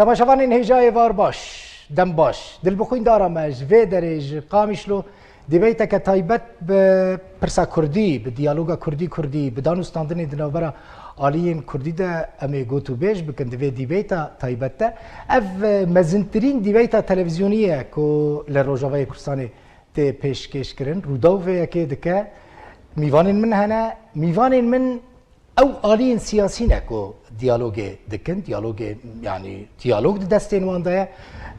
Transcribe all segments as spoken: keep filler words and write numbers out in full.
Temaşevanên hêja êvar baş, dem baş. Dilbixwîndara me ji vê derê ji Qamişlo dîbeyteke taybet bi pirsa kurdî, bi diyaloga kurdî-kurdî, bi danûstandinê di navbera aliyên kurdî de em ê gotûbêj bikin di vê dîbeyta taybet de. Ev, e, mezintirîn dîbeyta televîzyonî ye ku li Rojavayê Kurdistanê tê pêşkêşkirin. Rûdaw vê yekê dike. Mîvanên min hene. Mîvanên min ew aliyên siyasî ne ku diyalogê dikin, diyalogê, yanî diyalog di destên wan de ye.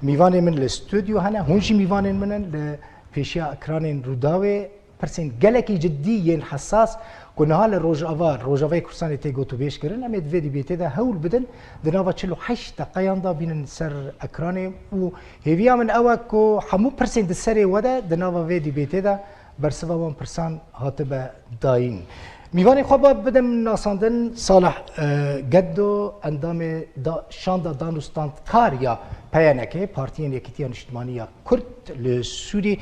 Mîvanên min li stûdyo hene, hûn jî mîvanên min in li pêşiya ekranên Rûdawê. Pirsên gelekî cidî yên hesas ku niha li Rojava, Rojavayê Kurdistanê tê gotûbêj kirin, em ê di vê dîbêtê de hewl bidin di nava çil û heşt deqeyan de bînin ser ekranê û hêviya min ew e ku hemû pirsên di serê we de di nava vê dîbêtê de bersiva wan pirsan hatibe dayîn. Mîvanê xwe ba bidim nasandin, Salih, e, Geddo, endamê da, şanda danûstandkar ya P Y N'ê, Partiyên Yekîtiya Niştimanî ya Kurd li Sûrî,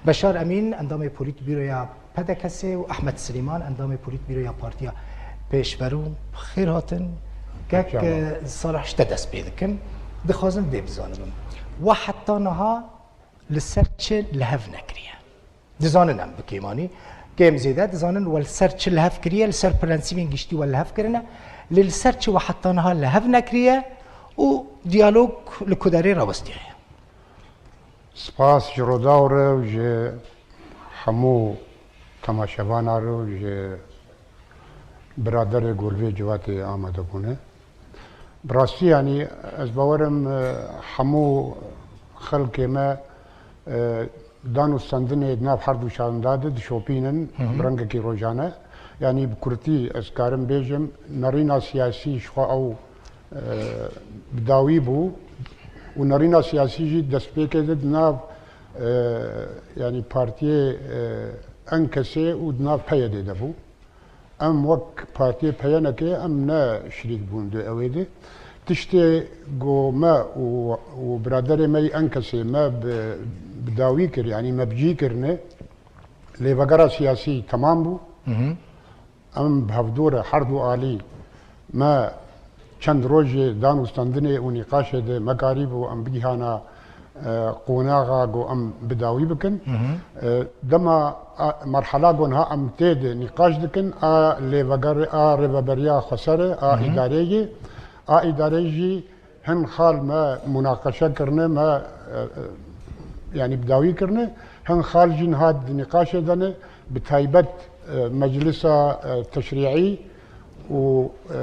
Beşar Emîn, endamê Polîtbîroya P D K'ê û Ehmed Silîman, endamê Polîtbîroya Partiya Pêşverû. Xêr hatin. Kek, Peki, e, Salih, ji te dest pê dikim. Dixwazim vê bizanibim. We heta niha li ser çi li hev nekiriye? Dizanin em bi kêmanî, kêm zêde dizanin we li ser çi li hev kiriye, li ser prensîbên giştî we li hev kirine, lê li ser çi we heta niha li hev nekiriye û diyalog li ku derê rawestiyaye? Spas ji Rûdaw re û ji hemû temaşevana re û ji biraderê ku li vê civatê amade bûne. Bi rastî, yanî, ez bawerim, e, hemû xelkê me, e, danûstandinê di nav her du şanda de dişopînin Hı hı. bi rengekî rojane. Yanî, bi kurtî ez karim bêjim, nerîna siyasî ji xwe ew, e, bi dawî bû û nerîna siyasî jî destpêkê de di nav, e, yanî, partiyê, e, N K S'ê û di nav P Y D'ê de bû. Em wek partiyê P Y N'ê em ne şirîk bûn di ewê de. Tiştê ku me û, û biraderê me yî N K S'ê me bi, bi dawî kir, yanî me bi cî kirine, lêvegera siyasî temam bû. Hı hı. Em bi hevdû re her du alî me çend rojê danûstandinê û nîqaşê de me karîbû em bigihana, e, qonaxa ku em bi dawî bikin. Hı hı. E, dema a, merhela ku niha em tê de nîqaş dikin, a lêveger, a rêveberiya xweser e, a Hı hı. îdareyê, a îdareyê jî hin xal me munaqeşe kirine, me, e, e, yanî bi dawî kirine, hin xal jî niha di nîqaşê de ne, bi taybet, e, meclisa, e, teşrî'î û, e,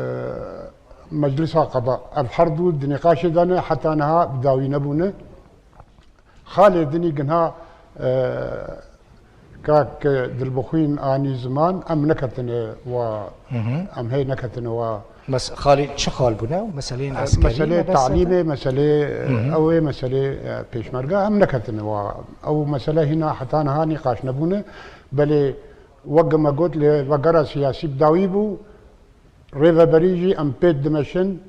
Meclisa Qeda. Ev her du di nîqaşê de ne, heta niha bi dawî nebûne. Xalê dinî ginha, e, kak Dilbixwîn anî ziman, em neketine wa, Hı hı. em hê neketine wa. Mes-, xalê çi xal bûne? Meseleyên E, eskerî meselê me behs e? talîmê, meselê, Hı hı. ew ê, meselê, e, pêşmerge, em neketine wa. Ew mesele hîna heta niha nîqaş nebûne. Belê wek me got, lêvegera siyasî bi dawî bû. Rêveberî jî em pêk dimeşin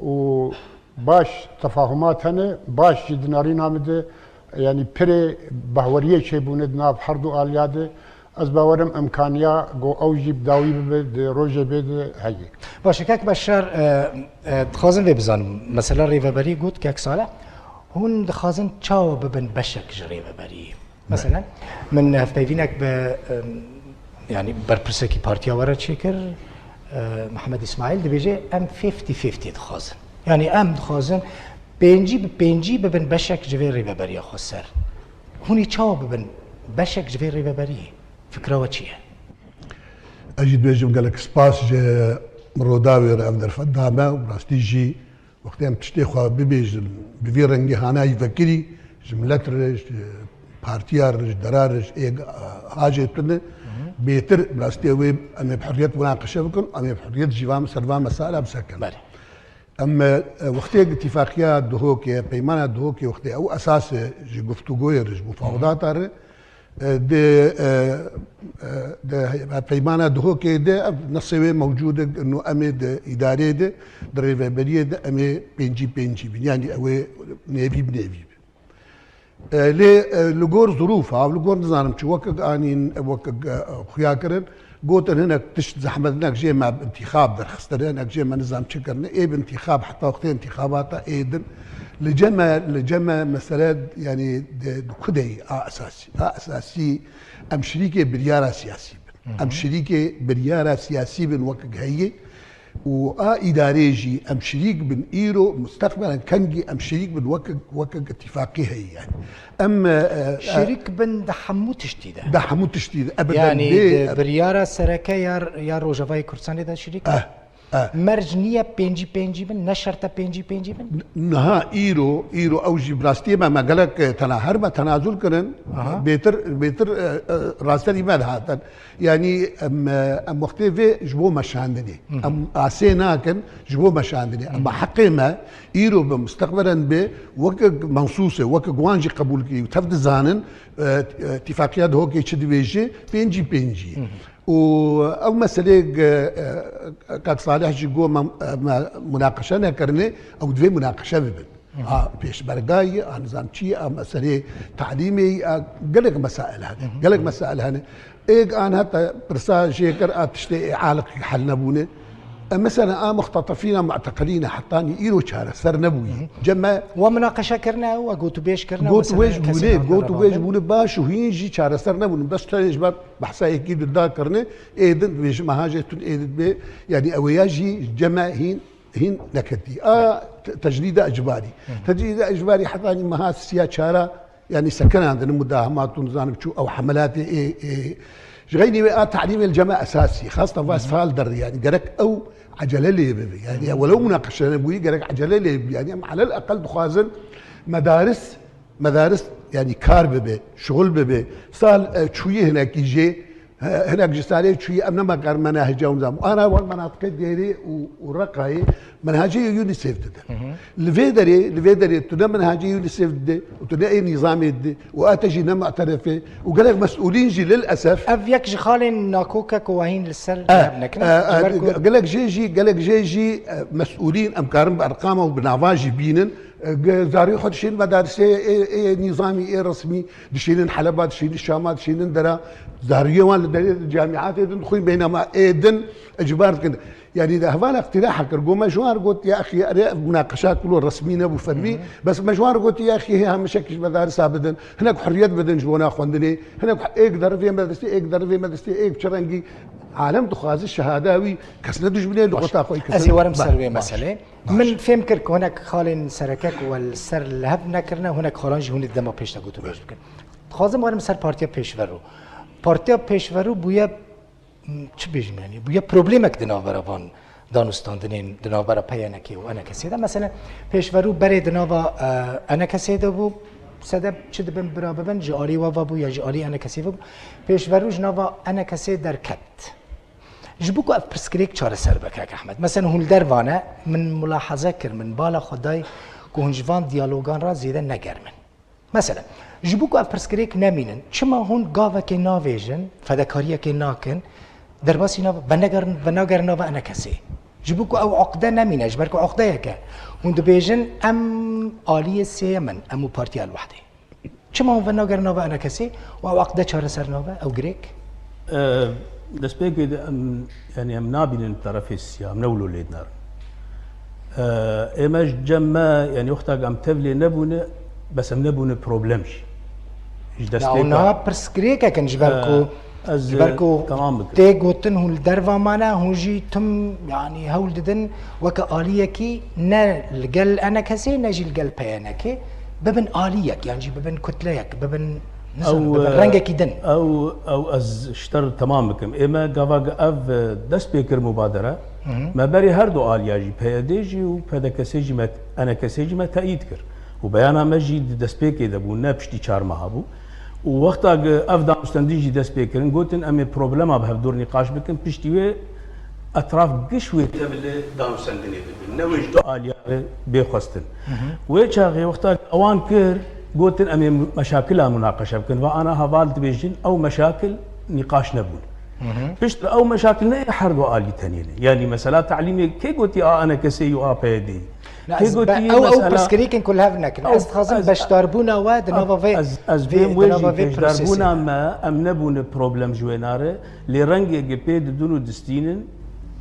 û baş tefahumat hene, baş jî di nerîna min de, yanî pirê bahweriyê çêbûne di nav her du aliya de. Ez bawerim imkaniya ku ew jî bi dawî bibe di rojê bê de heye. Baş e, kek Beşar, e, e, dixwazim vê bizanim. Mesela rêveberî got, kek Salih, hûn dixwazin çawa bibin beşek ji rêveberiyê? Mesela, min hevpeyvînek bi, em, yanî berpirsekî partiya we re çêkir, e, Mihemed Îsmaîl, dibêje, em fifty fifty dixwazin. Yanî em dixwazin pêncî bi pêncî bibin beşek ji vê rêveberiya xweser. Hûn ê çawa bibin beşek ji vê rêveberiyê? Fikra we çi ye? Ez jî dibêjim gelek spas ji Rûdawê re ev derfet da me û rastî jî Wextê em tiştê xwe bibêjin, bi vî rengî hanayî vekirî, ji milet re, ji partiya re, ji dera re, ji êg hajê tune, bêtir, bi rastî wê em ê bi hurriyet munaqeşe bikin, em ê bi hurriyet jî van, ser van mesela bisekin. Belê. Em, e, wextê îtîfaqiya Duhokê, peymana Duhokê wextê ew esas e ji guftûgoyê re, ji mufawedata re, E, di, e, e, di peymana Duhokê de ev nesê wê mewcûd e, ino em ê di îdareyê de, di rêveberiyê de em ê pêncî pêncî bin. Yanî ew ê nêvî bi nêvî bin. E, lê, e, li gor zirûfa, li gor nizanim çi wekek anîn, wekek, e, xuya kirin, Gotin hinek tişt zehmet, hinek jê me bi intîxab derxistin, hinek jê me nizam çi kirine. Ê bi intîxab, heta wextê intîxabata ê din. Li cem me, li cem me mesele, yanî di, di ku de yî a esasî? A esasî em şirîkê biryara siyasî bin. Em şirîkê biryara siyasî bin wek heyî. Û a îdarê jî em şirîk bin îro, musteqbelen kengî em şirîk bin wek, wek îtîfaqî heyî yani. Em, e, e, Şirîk bin di hemû tiştî de. Di hemû tiştî de. Ebeden Yanî bê, di biryara sereke ya, ya Rojavayê Kurdistanê de şirîk bin? Eh, eh. Merc niye pêncî pêncî bin, ne şert e pêncî pêncî bin? Niha îro, îro ew jî bi rastiyê me, me gelek, e, tena-, her me tenazul kirin, Aha. bêtir, bêtir, e, e, rasterî me dihatin. Yanî em, em wextê vê ji bo meşandinê. Em asê nakin ji bo meşandinê. Ema heqê me îro bi, musteqbelen bi, weke mensûsê, weke wan jî qebûl kirî û tev dizanin, e, e, tîfaqiya Dihokê çi dibêje, pêncî pêncî. Û ew meselê, e, e, Kak Salih jî got, me, me munaqeşe nekirine, ew divê munaqeşe bibin. A pêşmergayî, a nizamçiyî, a meselê talîmê, a gelek mesail hene. Gelek mesail hene. Êk an heta pirsa jê kir, a tiştê ê aliq hel nebûne. E, mesela a muxtatefîna mu'teqilîne hetanî îro çareser nebûye. Cem me Wa munaqeşe kirine, wa gotûbêj kirine, wa Gotûbêj sene bûne, kesî gotûbêj bûne baş û hîn jî çareser nebûne. Bes tenê ji ber behsa yekî du da kirine, ê din dibêjim, aha jê tun ê din bê, yanî ew ya jî cem me hîn hîn neketî. A te-, tecrîda icbarî. Tecrîda icbarî hetanî meha siya çara, yanî sekinandin, mudahamat û nizanim çû ew hemelatê ê, ê, ji xeynî wê a talîmê li cem me esasî. Xastan va ez fal der, yanî gerek ew ecele lê bibe. Yanî ya welew munaqeşe nebûyî, gerek ecele lê bibe. Yanî em alel eqel dixwazin medaris, medaris, yanî kar bibe, şixul bibe. Sal, e, çûyî hinekî jê, He, hinek ji salê çûyî em nema kar menahica û nizam. Ana wan menatiqê Dêrê û, û Reqayê menhacê UNICEF dide. Li vê derê, li vê derê tu ne menhacê UNICEF dide û tu ne ê nîzamê dide û a te jî ne mu'teref e û gelek mesûlîn jî lil esef. Ev yek ji xalên nakokek û wahîn li ser E, leb nekin. e, e, Ji ber ku ge-, gelek jê jî, gelek jê jî, e, mesûlîn em karin bi erqama û bi nava jî bînin. E, ge-, zariyê xwe dişînin medarisê ê, ê nîzamî, ê resmî, dişînin Heleba, dişînin Şama, dişînin dera. Zariyê wan li derê di camîatê din dixwîn, beynema ê din icbar dikin. Yanî di hevala îqtîraha kir, got me ji wan re got, ya exî, erê ev munaqeşa kulo resmî nebû fermî, bes me ji wan re got, ya exî, hê hemişek ji medarisa bidin, hinek hurriyet bidin ji bona xwendinê, hinek êk derivê medresê, êk derivê medresê, êk çi rengî alem dixwaze şehada wî, kes ne dijminê li xweta xwe, kes Ez ê ne werim ser Baş, wê baş. meselê. Baş. Min fêm kir ku hinek xalên serekek we li ser li hev nekirine, hinek xalan jî hûn ê di dema pêş de gotûbêj bikin. Dixwazim werim ser Partiya Pêşverû. Partiya Pêşverû bûye, m, çi bêjim, yanî bûye problemek di navbera van danûstandinên di navbera P Y N K û E N K S de. Mesela Pêşverû berê di nava, e, E N K S de bû, sedeb çi dibin bira bibin, ji alî we ve bû ya ji alî E N K S ve bû. Pêşverû ji nava E N K S derket. Ji bo ku ev pirsgirêk çareser be, kak Ehmed. Mesela hûn li derva ne, min mulahaze kir, min bala xwe day ku hûn ji van diyalogan re zêde negerm in. Mesela, ji bo ku ev pirsgirêk nemînin, çima hûn gavekê navêjin, fedekariyekê nakin, derbasî nav-, venegerin, venagerin nava E N K S'ê? Ji bo ku ew oqde nemîne, ji ber ku oqdeyek e. Hûn dibêjin, em aliyê sêyem in, em û Partiya El Wehdê. Çima hûn venagerin nava E N K S'ê û ew eqde çareser nabe, ew girêk? E, destpêkê de em, yanî em nabînin terefê siya, em ne wilo lê dinarin. E, ê me ji cem me, yanî wexta em tev lê nebûne, bes em nebûne problem jî. Ji Ya, destpêka niha pirsgirêkek in ji ber E, ku, ez, ji ber ku e, temam bikim. Tê gotin hûn li derva mane, hûn jî tim, yanî hewl didin weke aliyekî ne li gel E N K S'ê ne jî li gel P Y N K'ê bibin aliyek, yan jî bibin kutleyek, bibin, nizanim, Ew, bibin e, rengekî din. Ew, ew ez ji te re temam bikim. Ê me gava ev, e, dest pê kir mubadere. Hı hı. Me berê her du aliya jî, P Y D jî û P D K S jî me, E N K S jî me teyîd kir. Û beyana me jî di destpêkê de bû, ne piştî çar meha bû. Û wexta ku ev danûstendin jî dest pê kirin, gotin, em ê problema bi hevdûr nîqaş bikin, piştî wê etraf giş wê tev li danûstendinê bibin. Ne wê ji du aliya re bê xwestin. Hı hı. Wê çaxê wexta ku ewan kir, gotin, em ê meşakila munaqeşe bikin. Va ana heval dibêjin, ew meşakil nîqaş nebûn. Hı hı. Piştre ew meşakil ne ê her du alî tenê ne. Yanî mesela talîmê kê gotiye a E N K S'ê û a P Y D'ê? Na, Tê ez gotî be-, ew, ew mesela pirsgirêkên ku li hev nekin. Ew, Ez dixwazim ez, beşdarbûna we di nava vê, ez, ez vê, bêm di wê nava jî vê prosesê beşdarbûna de. Me, em nebûne problem ji wê nare. Lê rengê gi pê didin û distînin,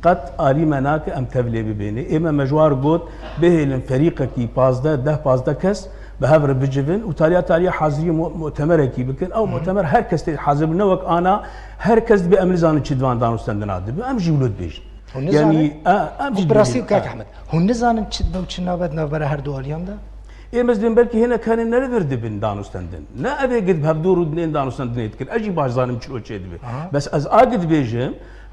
qet alî me nake em tevlê bibêne. Ê me, me ji war got, bihêlin ferîqekî pazdeh, deh pazdeh kes bi hev re bicivin û tariya tariya haziriyê mu-, mutemerekî bikin. Ew Hı hı. mutemer her kes tê hazir bû, ne wek ana her kes dibe em nizanin çi di van danûstendina dibe. Em jî wilo dibêjin. Hûn nizanin? Yanî, e, em jî Bi rastî dibêjin, û kak e. Ehmed, hûn nizanin çi dibe û çi nabe di navbera her du aliyan de? Ê, ez dibêm belkî hinek hene ne li vir dibin danûstendin. Ne ev ê gid bi hevdû rûdinên danûstendinê dikin. Ez jî baş zanim çilo çê dibe. Aha. Bes ez a gid dibêjim,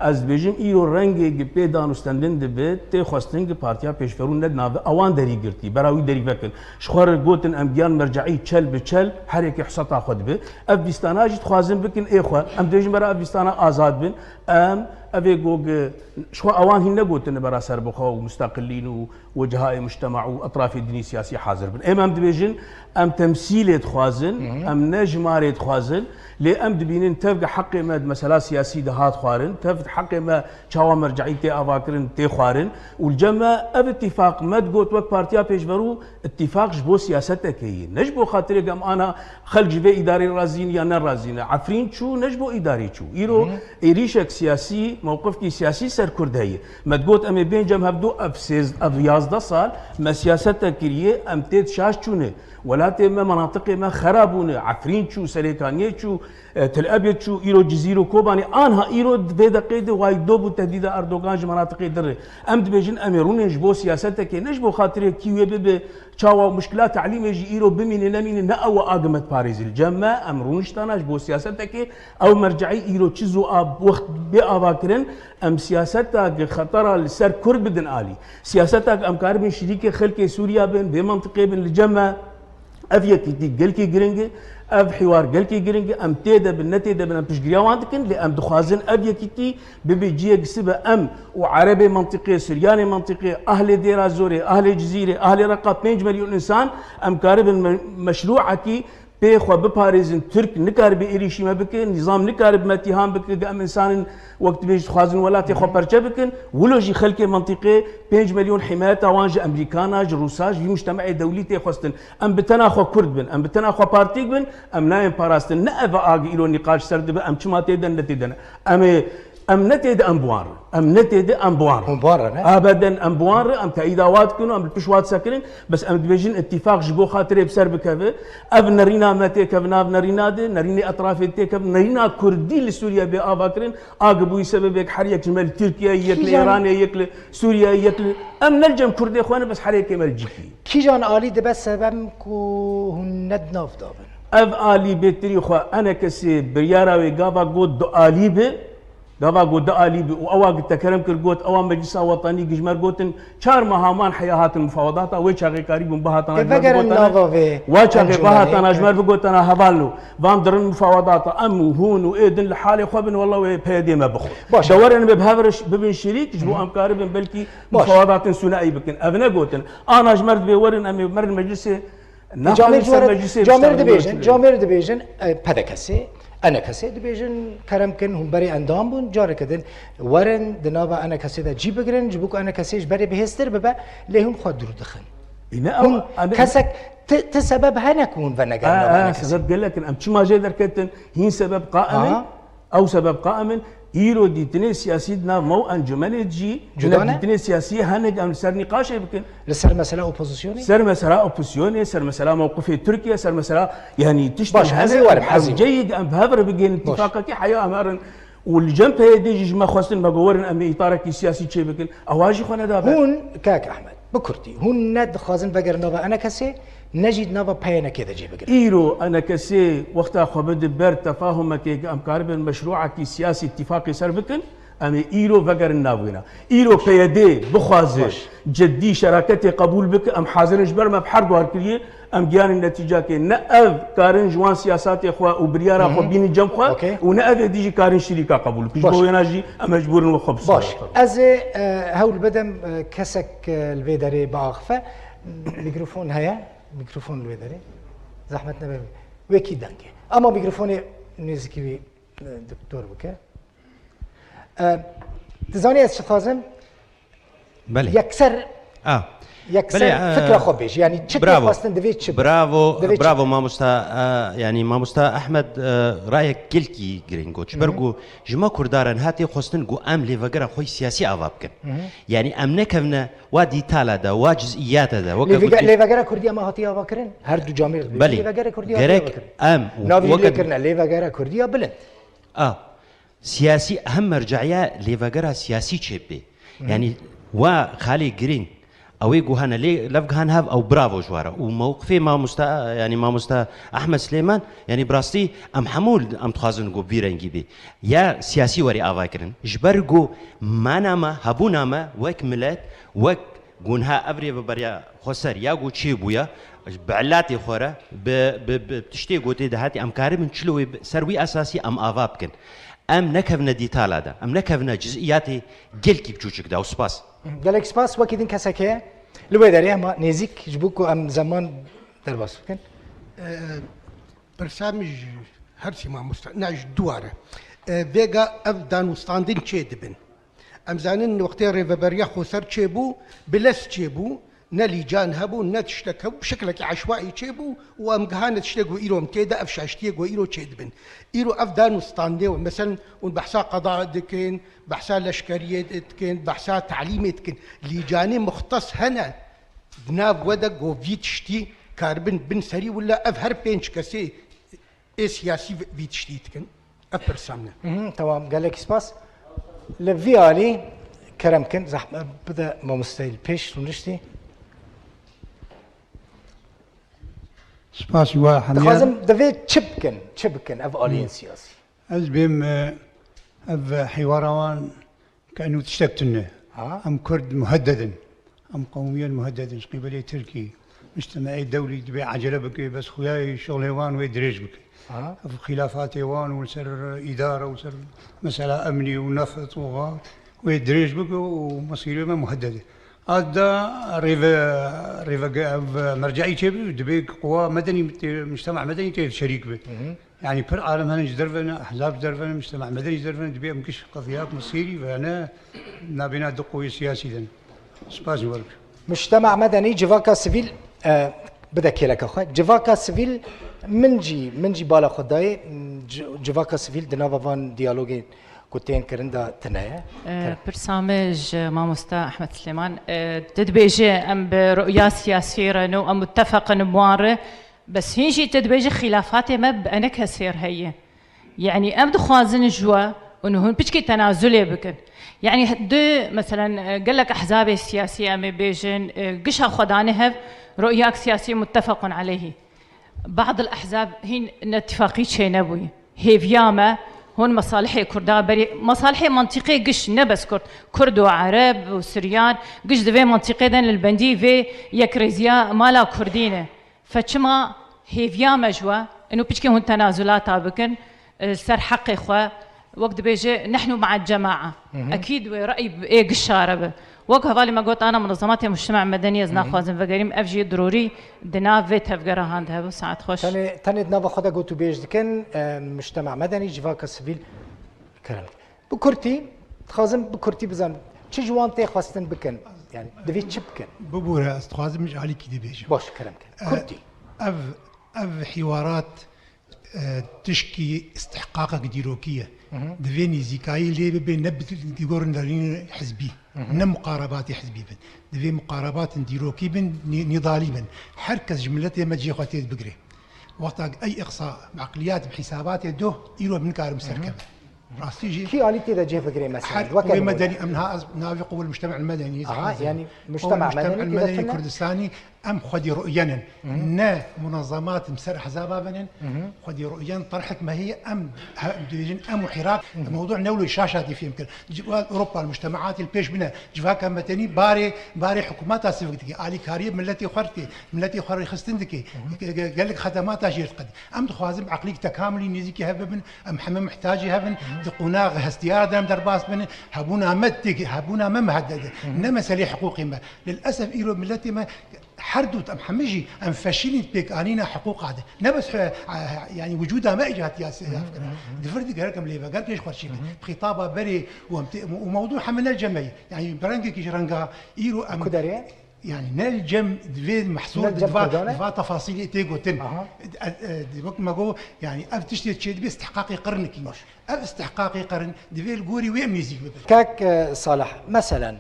ez dibêjim îro rengê gi pê danûstendin dibe, tê xwestin gi Partiya Pêşverû ne di nav ewan derî girtî, bera wî derî vekin. Ji xwe re gotin em giyan merceî çel bi çel her yekê hesata xwe dibe. Ev vîstana jî dixwazin bikin ê xwe. Em dibêjin bera ev vîstana azad bin. Em, ev ê go gi, ji xwe ewan hîn negotine bera serbixwe û mustaqilîn û û cihayê mujtema û etrafê dinî siyasî hazir bin. Êm em dibêjin, em temsîlê dixwazin, Hı hı. em ne jimarê dixwazin, lê em dibînin tev gi heqê me di mesela siyasî de hat xwarin, tev heqê me çawa merceî tê avakirin, tê xwarin û li cem me ev îtîfaq me digot wek Partiya Pêşverû îtîfaq ji bo siyasetekê ye. Ne ji bo xatirê em ana xelk ji vê îdarê razî ne ya ne razî ne. Efrîn çû, ne ji bo îdarê çû. Îro Hı hı. êrîşek siyasî, mewqifkî siyasî ser Kurd heye. Me digot em ê bên cem hevdu ev sêz-, ev yazdeh sal me siyaset te kiriye, em tê di şaş çûne. Welatê me, menatiqê me xera bûne. Efrîn çû, Serêkaniyê çû, e, Til Ebyed çû, îro Cizîr û Kobanê. Anha îro di vê deqê de way dob û tehdîda Erdogan ji menatiqê dir e. Em dibêjin em ê rûnên ji bo siyasetekê, ne ji bo xatirê kî wê bibe, çawa muşkila telîmê jî îro bimîne nemîne, ne ew e a gi me diparêze. Li cem me em rûniştana ji bo siyasetekê, ew merceî îro çi zû a wext bê avakirin, em siyaseta gi xetera li ser Kurd bidin alî. Siyaseta gi em karibin şirîkê xelkê Sûriya bin, vê mentiqê bin li cem me. Ev yekîtî gelkî giring e, ev hiwar gelkî giring e, em tê de bin, ne tê de bin, em piştgiriya wan dikin, lê em dixwazin ev yekîtî bibe cihek sibe em û Erebê mentiqê, Suryanê mentiqê, ahlê Dêra Zorê, ahlê Cizîrê, ahlê Reqa pênc milyon însan, em karibin me-, meşrûekî pê xwe biparêzin. Tirk nikaribe êrîşî me bike, nîzam nikaribe me îtîham bike, em însanin wek dibêjî dixwazin welatê xwe perçe bikin. Wilo jî xelkê mentiqê pênc milyon himayeta wan ji Emerîkana, ji Rûsa, ji vî mujtemaê dewlî tê xwestin. Em bi tena xwe Kurd bin, em bi tena xwe partîk bin, em nayên parastin. Ne ev a gi îro nîqaş ser dibe, em çima tê de ne tê de ne. Em ê, em ne tê de em bi wan re. Em ne tê de em bi wan re. Hûn bi wan re ne? Ebeden em bi wan re, em teyîda wa dikin û em li pişt wa disekirin. Bes em dibêjin îtîfaq ji bo xatirê bi ser bikeve. Ev nerîna me têkeve nav nerîna de, nerînê etrafê têkeve, nerîna Kurdî li Sûriye bê avakirin. A gi bûyî sebebek her yek ji me li Tirkiyeyê yek, li Kîjan? Îranê yek, li Sûriyeyê yek, li, em ne li cem Kurdê xwe ne, bes her yekê me li cîkî. Kîjan alî dibe sebeb ku hûn ne di nav de bin? Ev alî bêtirî xwe enekesê biryara wê gava got du alî bi, gava got du alî bi û ewa gi tekerem kir got, ewa Meclisa Wetanî gi ji me gotin, çar meha man heya hatin mufawedata, wê çaxê karîbûn bihatan Ê, ji me vegerin bigotana, nava vê wa çaxê encûmenê. Bihatana ji me bigotana hevalno. Van dirin mufawedata, em û hûn û ê din li halê xwe bin, wela wê P Y D me bixwe. Baş. De werin me bi hev re ş-, bibin şirîk, ji bo Hı hı. em karibin belkî Baş. Mufawedatên suneî bikin. Ev ne gotin. Ana ji me re dibê werin, em ê merin meclisê. Camêr Naxwazin ser meclisê camêr biştexilin dibêjin, wekî. Camêr dibêjin, e, P D K'ê, E N K'ê dibêjin, kerem kin, hûn berê endam bûn, careke din werin di nava E N K'ê de cî bigirin, ji bo ku E N K ji berê bihêztir bibe, lê hûn xwe dûr dixin. Î ne, Hûn ew, em, kesek, ti, ti sebeb hene ku hûn venegerin Ha, nava ha, E N K. Sebeb gelek in. Em çima jê derketin, hîn sebeb qaim in, Aha. Ew sebeb qaim in, îro dîtinê siyasî di nav me û encûmenê de jî, Cuda hinek ne? Dîtinê siyasî hinek em li ser nîqaşê bikin. Li ser mesela opozisyonê? Ser mesela opozisyonê, ser mesela mewqifê Tirkiye, ser mesela, yanî tiştên Baş, ez ê hene, werim, ez ê hewceyî em bi hev re bigihînin Baş. Îtîfaqekî heya em herin. Û li cem P Y D jî ji me xwestin me got werin em ê îtarekî siyasî çêbikin. Ewa jî xwe nedabe. Hûn, kak Ehmed, bi kurtî, hûn ne dixwazin vegerin nava E N K'ê, ne jî di nava P Y N K'ê de cî bigirin. Îro E N K wexta xwe bide ber tefahumekê ku em karibin meşrûekî siyasî îtîfaqê ser bikin, em ê îro vegerin nav wêna. Îro P Y D bixwaze Baş. Ciddî şeraketê qebûl bike, em hazir in ji ber me bi her guhar kiriye, em gihanin netîcakê. Ne ev karin ji wan siyasatê xwe û biryara Hı hı. xwe bînin cem xwe Okey. Û ne ev ê dî jî karin şirîka qebûl bikin. Ji Baş. Bo wêna jî em mecbûr in wê xwe Baş. Bisorin. Ez ê, e, hewl bidim, e, kesek, e, li vê derê biaxife. Mîkrofon heye? Mîkrofon li vê derê. Zehmet nebe. Wekî dengê. Ama mîkrofonê nêzîkî wî, e, doktor bike. E, tu zanî ez çi dixwazim? Belê. Yekser A. Yek Belê, ser e, fikra xwe bêj. Yanî çi tê bravo. Xwestin divê çi be? Bravo, Divê çi bravo be? Mamosta, e, yanî mamosta Ehmed, e, rayek gelkî giring got. Ji ber Hı hı. ku ji me Kurdaran hatê xwestin ku em lêvegera xwe siyasî ava bikin. Hı hı. Yanî em nekevne wa dîtala de, wa ciziyata de. Weke Lêvege-, gotî Lêvegera Kurdî ama hatiye ava kirin? Her du camêr dibêjin. Belê. Lêvegera Kurdî hatiye Gerek ava kirin. em Navî weke lê kirine Lêvegera Kurdî ya bilind. A, siyasî, hem merceya lêvegera siyasî çêbê. Hı hı. Yanî wa xalê girîng, ew ê guhane lê levgihan hev ew bravo ji wara. Û mewqifê mamosta, yanî mamosta Ahmed Silêman, yanî bi rastî em hemû em dixwazin ku vî rengî bê. Ya siyasî werî ava kirin. Ji ber ku mana me, hebûna me wek milet, wek ku niha ev rêveberiya xweser ya ku çêbûya, bi elatê xwe re, bi, bi, bi tiştê ku tê de hatî, em karibin çilo wê bi, ser wî esasî em ava bikin. Em nekevine dîtala de, em nekevine ciziyatê gelkî biçûçik de. Û spas. Gelek spas, wekî din kesek heye? Li wê derê hema nêzîk, ji bo ku em zeman derbas bikin. Ee, Pirsa min ji her sî mamoste, ne ji duwar e. Ee, vêga ev danûstandin çê dibin. Em zanin wextê rêveberiya xweser çêbû, bi lez çêbû, ne lîcan hebû, ne tiştek hebû, bi şeklekî eşwaî çêbû û em gihane tiştek ku îro em tê de ev şaştiyê ku îro çêdibin. Îro ev dan û standê we, meselen, hûn behsa qeda dikin, behsa leşkeriyê dikin, behsa telîmê dikin. Lîcanê muxtes hene di nav we de ku vî tiştî karibin bin serî, wila ev her pênc kesê ê siyasî vî tiştî dikin? Ev pirsa min e. Mhm, tamam, gelek spas. Li vî alî kerem kin, zehmet bide mamosteyê li pêş rûniştî. Spas wa hemiyan. Dixwazim divê çi bikin, çi bikin ev aliyên Hı. siyasî? Ez bêm, e, ev hîwara wan Ke eno tiştek tune. Ha? Em Kurd muhedded in. Em qewmiyen muhedded in. Ji qîbelê Tirkî, mujtemeê dewlî dibê ecele bike, bes xuyayê şixulê wan wê dirêj bike. Ha? Ev xîlafatê wan û li ser îdare û ser mesela emnî û neft û wa wê dirêj bike û mesîrê me muhedded e. Ad da rêve, rêvege ev merceî çêbû, dibê quwa medenî tê, mujtema medenî tê şerîk be. Hı hı. Yanî pir alem hene ji derve ne, ehzab ji derve ne, mujtema medenî ji derve ne, dibê em giş qediyat mesîrî ve ne nabêna du quwê siyasî de ne. Spas ji we re. Mujtema medenî, civaka sivîl, e, bide kêleka xwe. Civaka sivîl min jî, min jî bala xwe dayê, ci-, civaka sivîl di nava van diyalogên ku tên kirin de tune ye. E, Tune. Pirsa me ji mamosta Ehmed Silêman, e, tu dibêje em bi ruya siyasî re ne û em muttefeq in bi wan re. Bes hîn jî tu dibêjî xîlafatê me bi ene kesê re heye. Yanî em dixwazin ji we û hûn piçkî tenazulê bikin. Yanî du, meselen, gelek ehzabê siyasî em ê bêjin, gişa xwe dane hev, ruyak siyasî muttefequn aleyhî. Bad el ehzab hîn netîfaqî çênebûyî. Hêviya me, hûn mesalihê Kurda berî, mesalihê mantîqê giş ne bes Kurd, Kurd û Ereb û Suryan, giş di vê mantîqê de li bendî vê yekrêziya mala Kurdî ne. Fe çima hêviya me ji we, ino piçkê hûn tenazulata bikin, e, ser heqê xwe, wek dibêje, "Nehnu ma'a cema'a." Mhm. Ekîd wê re'y ê gişa re be. Wek hevalê me got, ana munezematê mujtema medenî, ez Mhm. naxwazim vegerîm, ev jî dirorî di nav vê tevgera han de hebin. Saet xweş. Tenê, tenê di nava xwe de gotûbêj dikin, e, mujtema medenî, civaka sivîl, kerem. Bi kurtî, dixwazim bi kurtî bizanim, çi ji wan tê xwestin bikin? Yani, divê çi bikin? Bibûre, ez dixwazim ji alîkî de bêjim. Baş, kerem kin. E, Kurtî. Ev, ev hîwarat, e, tişkî istihqaqek dîrokî ye. Hı hı. Divê nêzîkayî lê bibe ne bi dîgor nerîn hizbî, Hı hı. ne muqarabatê hizbî bin. Divê muqarabatin dîrokî bin, nî-, nîdalî bin. Her kes ji miletê me cihê xwe tê bigire. Wexta ey iqsa, eqliyat bi hîsabatê doh, îro nikarim Hı hı. serkevin. Rastî jî. Kî alî tê de cih bigire mesela? Her Weke qûwê nimûne. medenî, em niha ez navê qûwê mujtema medenî Aha, dixwazim. yani Qûwê mujtema mujtema medenî medenî dibe tune? Kurdistanî, em xwedî ruyen in. Hı hı. Ne munezemat em ser ehzaba venin, Hı hı. xwedî ruyen terhek me heye, em he-, dibêjin em û Iraq, Hı hı. mewdu ne wilo şaşa tê fêm kir. Ci-, Ewropa, mujtemaatê li pêş bine, civaka medenî barê, barê hikûmeta sivik dike, alîkariyê miletê xwe dike, miletê xwe rêxistin dike, Hı hı. ge-, ge-, gelek xedemata jê diqedî. Em dixwazin bi eqlîk tekamulî nêzîkî hev bibin, em heme mihtacî hev in, Hı hı. di qonax hestiyar de em derbas bin, hebûna me têk, hebûna me muhedded e. Hı hı. Ne meselê hiqûqê me. Lilesef îro miletê me her du em heme jî em feşîlîn pêkanîna hiqûqa de. Ne bes he-, he-, yanî wicûda me îca hatiya se-, Hı hı, hevkirin. hı hı. Di vir de gerek em lêveger pêş xwe çêkin. Hı hı. Xîtaba berê û em tê-, û mewdû heme ne cemeyî. Yanî bi rengekî ji renga îro em Ku derê? Yani ne li cem divê mehsûr Ne di cem va, Kurdan e? di va tefasîlê tê gotin. Aha. E, e, di wek me got, yani ev tiştê çê dibe istihqaqê qirnikî. Baş. Ev istihqaqê qirin divê li gorî wê mîzîk bibe. Kek, e, Salih, meselen,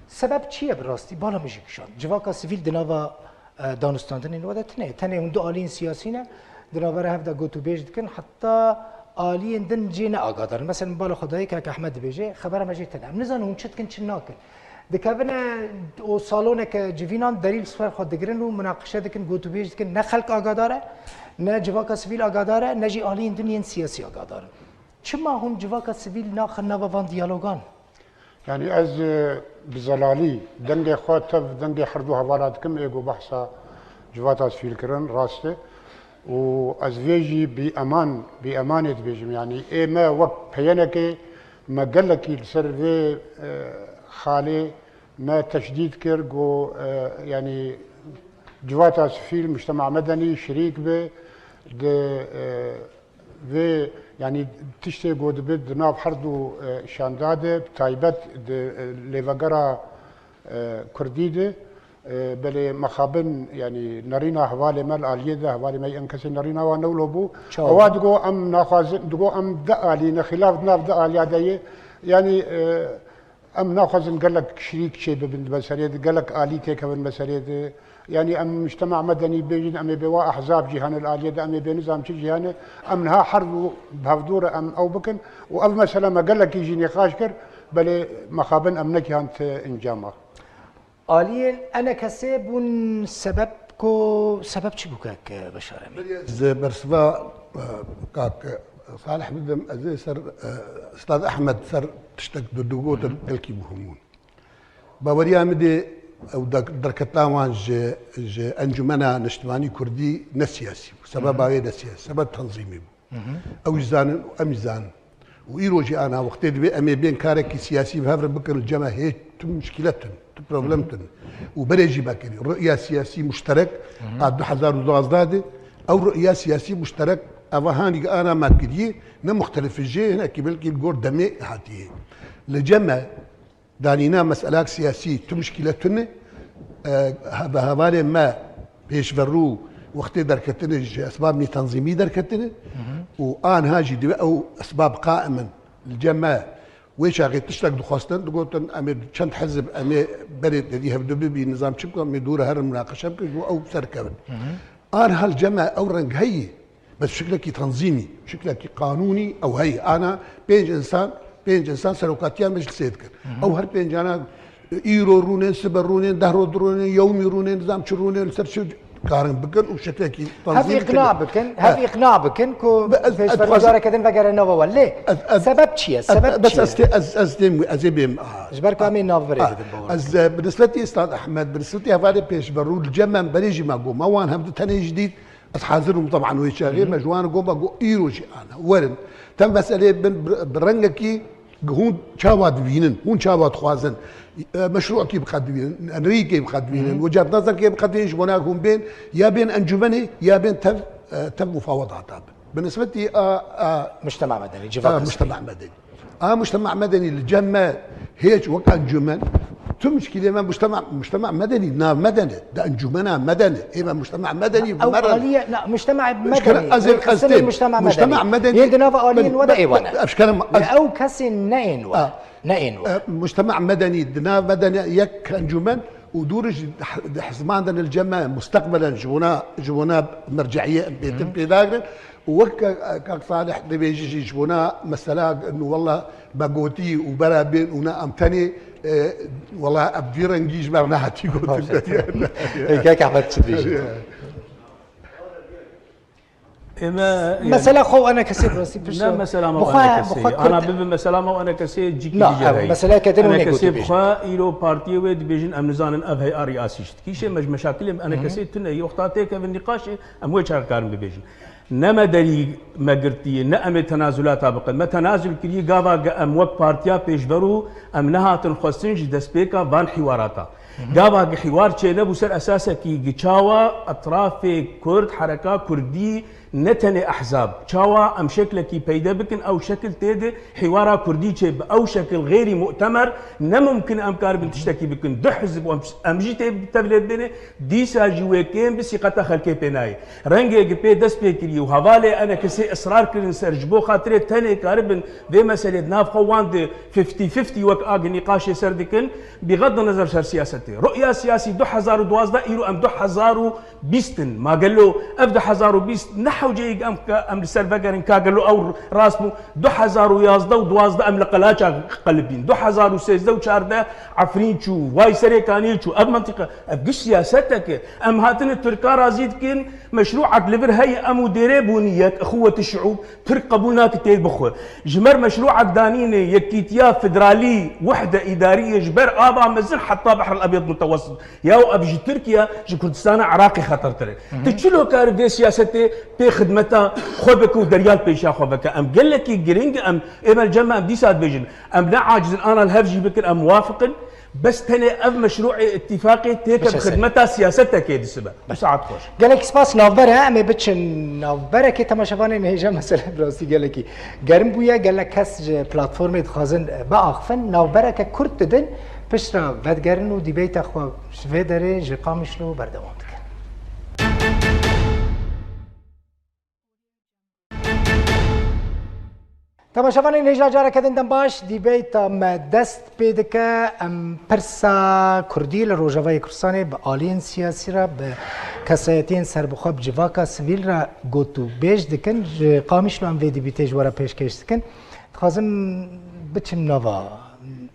sebeb çi ye bi rastî? Bala min jî kişand. Civaka sivîl di nava, e, danûstandinên we de tune ye. Tenê hûn du aliyên siyasî ne, di navbera hev de gotûbêj dikin, heta aliyên din jê ne agadar in. Meselen, bala xwe dayê kek Ehmed dibêje, xebera me jê tede. Em nizanin hûn çi dikin, çi nakin. Dikevine û saloneke civînan derî li ser xwe digirin û munaqeşe dikin, gotûbêj dikin. Ne xelk agadar e, ne civaka sivîl agadar e, ne jî aliyên din yên siyasî agadar in. Çima hûn civaka sivîl naxin nava van diyalogan? Yani ez, e, bi zelalî dengê xwe tev dengê her du hevala dikim, ê ku behsa civata sivîl kirin, rast e. Û ez vê jî bî eman, bî emanê dibêjim. Yani ê me wek peyenekê me gelekî li ser vê, e, xalê me teşdîd kir, ku, e, yani civata sivîl, mujtema medenî şirîk be di, e, vê, yani tiştê ku dibe di nav her du, e, şanda de, bi taybet di, e, lêvegera, e, kurdî de, e, belê mexabin, yani nerîna hevalê me li aliyê de, hevalê me yên kesê nerîna wan newlo bû. Çawa? Ewa digo em naxwazin, digo em di alî ne xîlaf di nav di aliya de ye. Yani, e, Em naxwazin gelek şirîk çê bibin di meseleyê de, gelek alî têkevin meseleyê de. Yanî em mujtema medenî bêjin, em ê bê wa ehzab cîhanê li aliyê de, em ê bê nizam çi cîhanê, em niha herb û bi hevdû re em ew bikin û ev mesele me gelekî jî nîqaş kir, belê mexabin em nekî han ti encama. Aliyên E N K S'ê bûn sebeb ku, sebeb çi bû kek Beşar Emîn? Ji bersiva, e, kak Salih bidim, ez ê ser, e, Stad Ehmed ser tiştek du, du gotin belkî muhim bûn. Baweriya min dê ew der-, derketina wan ji, ji Encumena Niştimanî Kurdî ne siyasî bû. Sebeba wê ne siyasî, sebeb tanzîmî bû. Ew jî zanin û em jî zanin. Û îro jî ana wextê divê em ê bên karekî siyasî bi hev re bikin, li cem me hê tu muşkîlet tune, tu problem tune. Û berê jî me kirî. Ru'ya siyasî muşterek a du hezar û duwazdeh de, ew ru'ya siyasî muşterek eva hanî ana me kirî, ne muxtelif jê, hinekî belkî li gor demê hatiye. Li cem me Danîna meselak siyasî tu muşkîlet tune, e, he-, bi hevalên me pêşverû wextê derketine ji esbabî tanzîmî derketine û aniha jî divê ew esbab qaim in li cem me. Wê çaxê tiştek dixwestin, digotin, em ê çend hizb, em ê berê tevî hevdu bibîn, nizam çi bikin, em ê dû re herin, munaqeşe bikin, ji bo ew serkevin. Aniha li cem me ew reng heye. Bes şiklekî tanzîmî, şiklekî qanûnî ew heye. Ana pênc insan, pênc insan serokatiya meclisê dikin. Ew her pêncana, e, îro rûnên, sibe rûnên, deh roj rûnên, yewmî rûnên, nizam çi rûnên, li ser çi karin bikin û şiklekî Hev tanzîm îqna bikin. bikin, hev He. îqna bikin ku Be-, ez, ez pêşverû dixwazim careke din vegere nava we. Lê Ez, ez, sebeb çi ye? ez, Sebeb bes çi ye? ez tê-, ez, ez têm wî, ez ê bêm, a, Ji ber ku em ê navbirê a, bidin, bawer ez, bikin. e, bi nisbetî Stad Ehmed, bi nisbetî hevalê pêşverû, li cem me berê jî me got, me wan hevdu tenê jî dît, Ez hazir bûm, teban wê çaxê me ji wan re got, me got, îro jî ana, werin. Tem meselê bin bi, bi rengekî hûn çawa dibînin, hûn çawa dixwazin, e, meşrûekî bi qet dibînin, enrîkê bi qet dibînin, wecat nazarkê bi qet dibînin, ji bona hûn bên, ya bên encûmenê, ya bên tev, e, tev mufawedata bin. Bi nisbetî a, a, Mujtema medenî, a, civaka mujtema sivîl. medenî. A mujtema medenî li cem me hêç wek encûmen. Tu muşkilê me mujtema, mujtema medenî, nav me de ne, di encûmena me de ne. Ê me mujtema medenî Ew me re aliye, na, mujtema Eşkere, medenî, ez ê, rêxistinên ez ê, mujtema mujtema medenî. medenî. Ên di nava aliyên Ben, we de ê ben, wane. eşkere me, Ya ez ew kesên ne ên we. A. Ne ên we. E, mujtema medenî di nav me de ne, yek encûmen û dûr ji di, di hizman de ne li cem me, musteqbelen ji bona, ji bona merceiyê em pêtin pêda kirin. Û wek ke, Kak Salih dibêje jî ji bona mesela, wela me gotî û bera bên û ne em tenê, e, wela ev vî rengî ji me re nehatî gotin. Ê, Kak Ehmed çi dibêjî? Ê me, Mesela xwe ene kesê bi rastî pişt Ne mesela me Bi xwe, ene bi kesê. xwe Ana kurt. bibi mesela me ene kesê cîkî Na, dîce ev heye. meseleke din Ene hûn ê kesê gotî bi bêjin. xwe îro partiyê wê dibêjin em nizanin ev hey'a riyasî jî dikî. Îşê me ji meşakilê me ene kesê tune yê wexta têkevin nîqaşê em wê çaxê karin bibêjin. Ne me derî me girtiye, ne em ê tenazulata bikin. Me tenazul kiriye gava ge em wek partiya pêşverû em nehatin xwestin ji destpêka van hîwarata. Gava gi hîwar çênebû ser esasekî gi çawa etrafê Kurd, hereka Kurdî, ne tenê ehzab, çawa em şeklekî peyde bikin, ew şekil tê de hîwara Kurdî çêbibe. Ew şekil xêrî mu'temer, ne mumkin em karibin tiştekî bikin. Du hizb û em, em jî tê tevlê bidêne, dîsa jî wê kêm bi sîqeta xelkê pê nayê. Rengê gi pê dest pê kiriye û hevalê enekesê israr kirin ser ji bo xatirê tenê karibin vê meselê di nav xwe wan de fifty fifty wek a gi nîqaşê ser dikin, bîxet di nezer ser siyasetê. Ru'ya siyasî du hezar û duwazdeh, îro em du hezar û bîst in. Ma gelo ev du hezar û bîst ne hewceyek em ke em li ser vegerin ka gelo ew rast bû? Du hezar û yazdeh û duwazdeh em li qelaça qelibîn. Du hezar û sêzdeh û çardeh Efrîn çû, vay serê kaniyê çû. Ev mentiqe, ev giş siyasetek e. Em hatine Tirka razî dikin, meşrû'ek li vir heye, em û dêrê bûn yek, ixuwet şiûb, Tirk qebûl nake tê bixwe. Ji mer meşrû'ek danîne yekîtiya federalî, wehde îdariyê ji ber ava mezin heta Behr el Ebyed Mutewesit. Yaw ev ji Tirkiye, ji Kurdistana Iraqê xetertir e. Ti çilo kar vê siyasetê pê xidmeta xwe bike û derya li pêşa xwe bike? Em gelekî giring, em ê me li cem me em dîsa dibêjin. Em ne aciz in, ana li hev jî bikin, em muwafiq in. Bes tenê ev meşrû'ê îtîfaqê têke bi xidmeta siyasetekê disibe. Bi saet xweş. Gelek spas navber e, em ê biçin navberekê. Temaşevanên hêja mesele bi rastî gelekî germ bûye. Gelek kes ji platformê dixwazin biaxifin. Navbereke kurt didin, piştre vedigerin û dîbeyta xwe ji vê derê ji Qamişlo berdewam dikin. Temaşevanên hêja careke din dem baş, dîbeyta me dest pê dike. Em pirsa Kurdî li Rojavayê Kurdistanê bi aliyên siyasî re, bi kesayetiyên serbixwe, bi civaka sivîl re got û bêj dikin. Ji Qamişlo em vê dîbîtê ji we re pêşkêş dikin. Dixwazim biçim nava,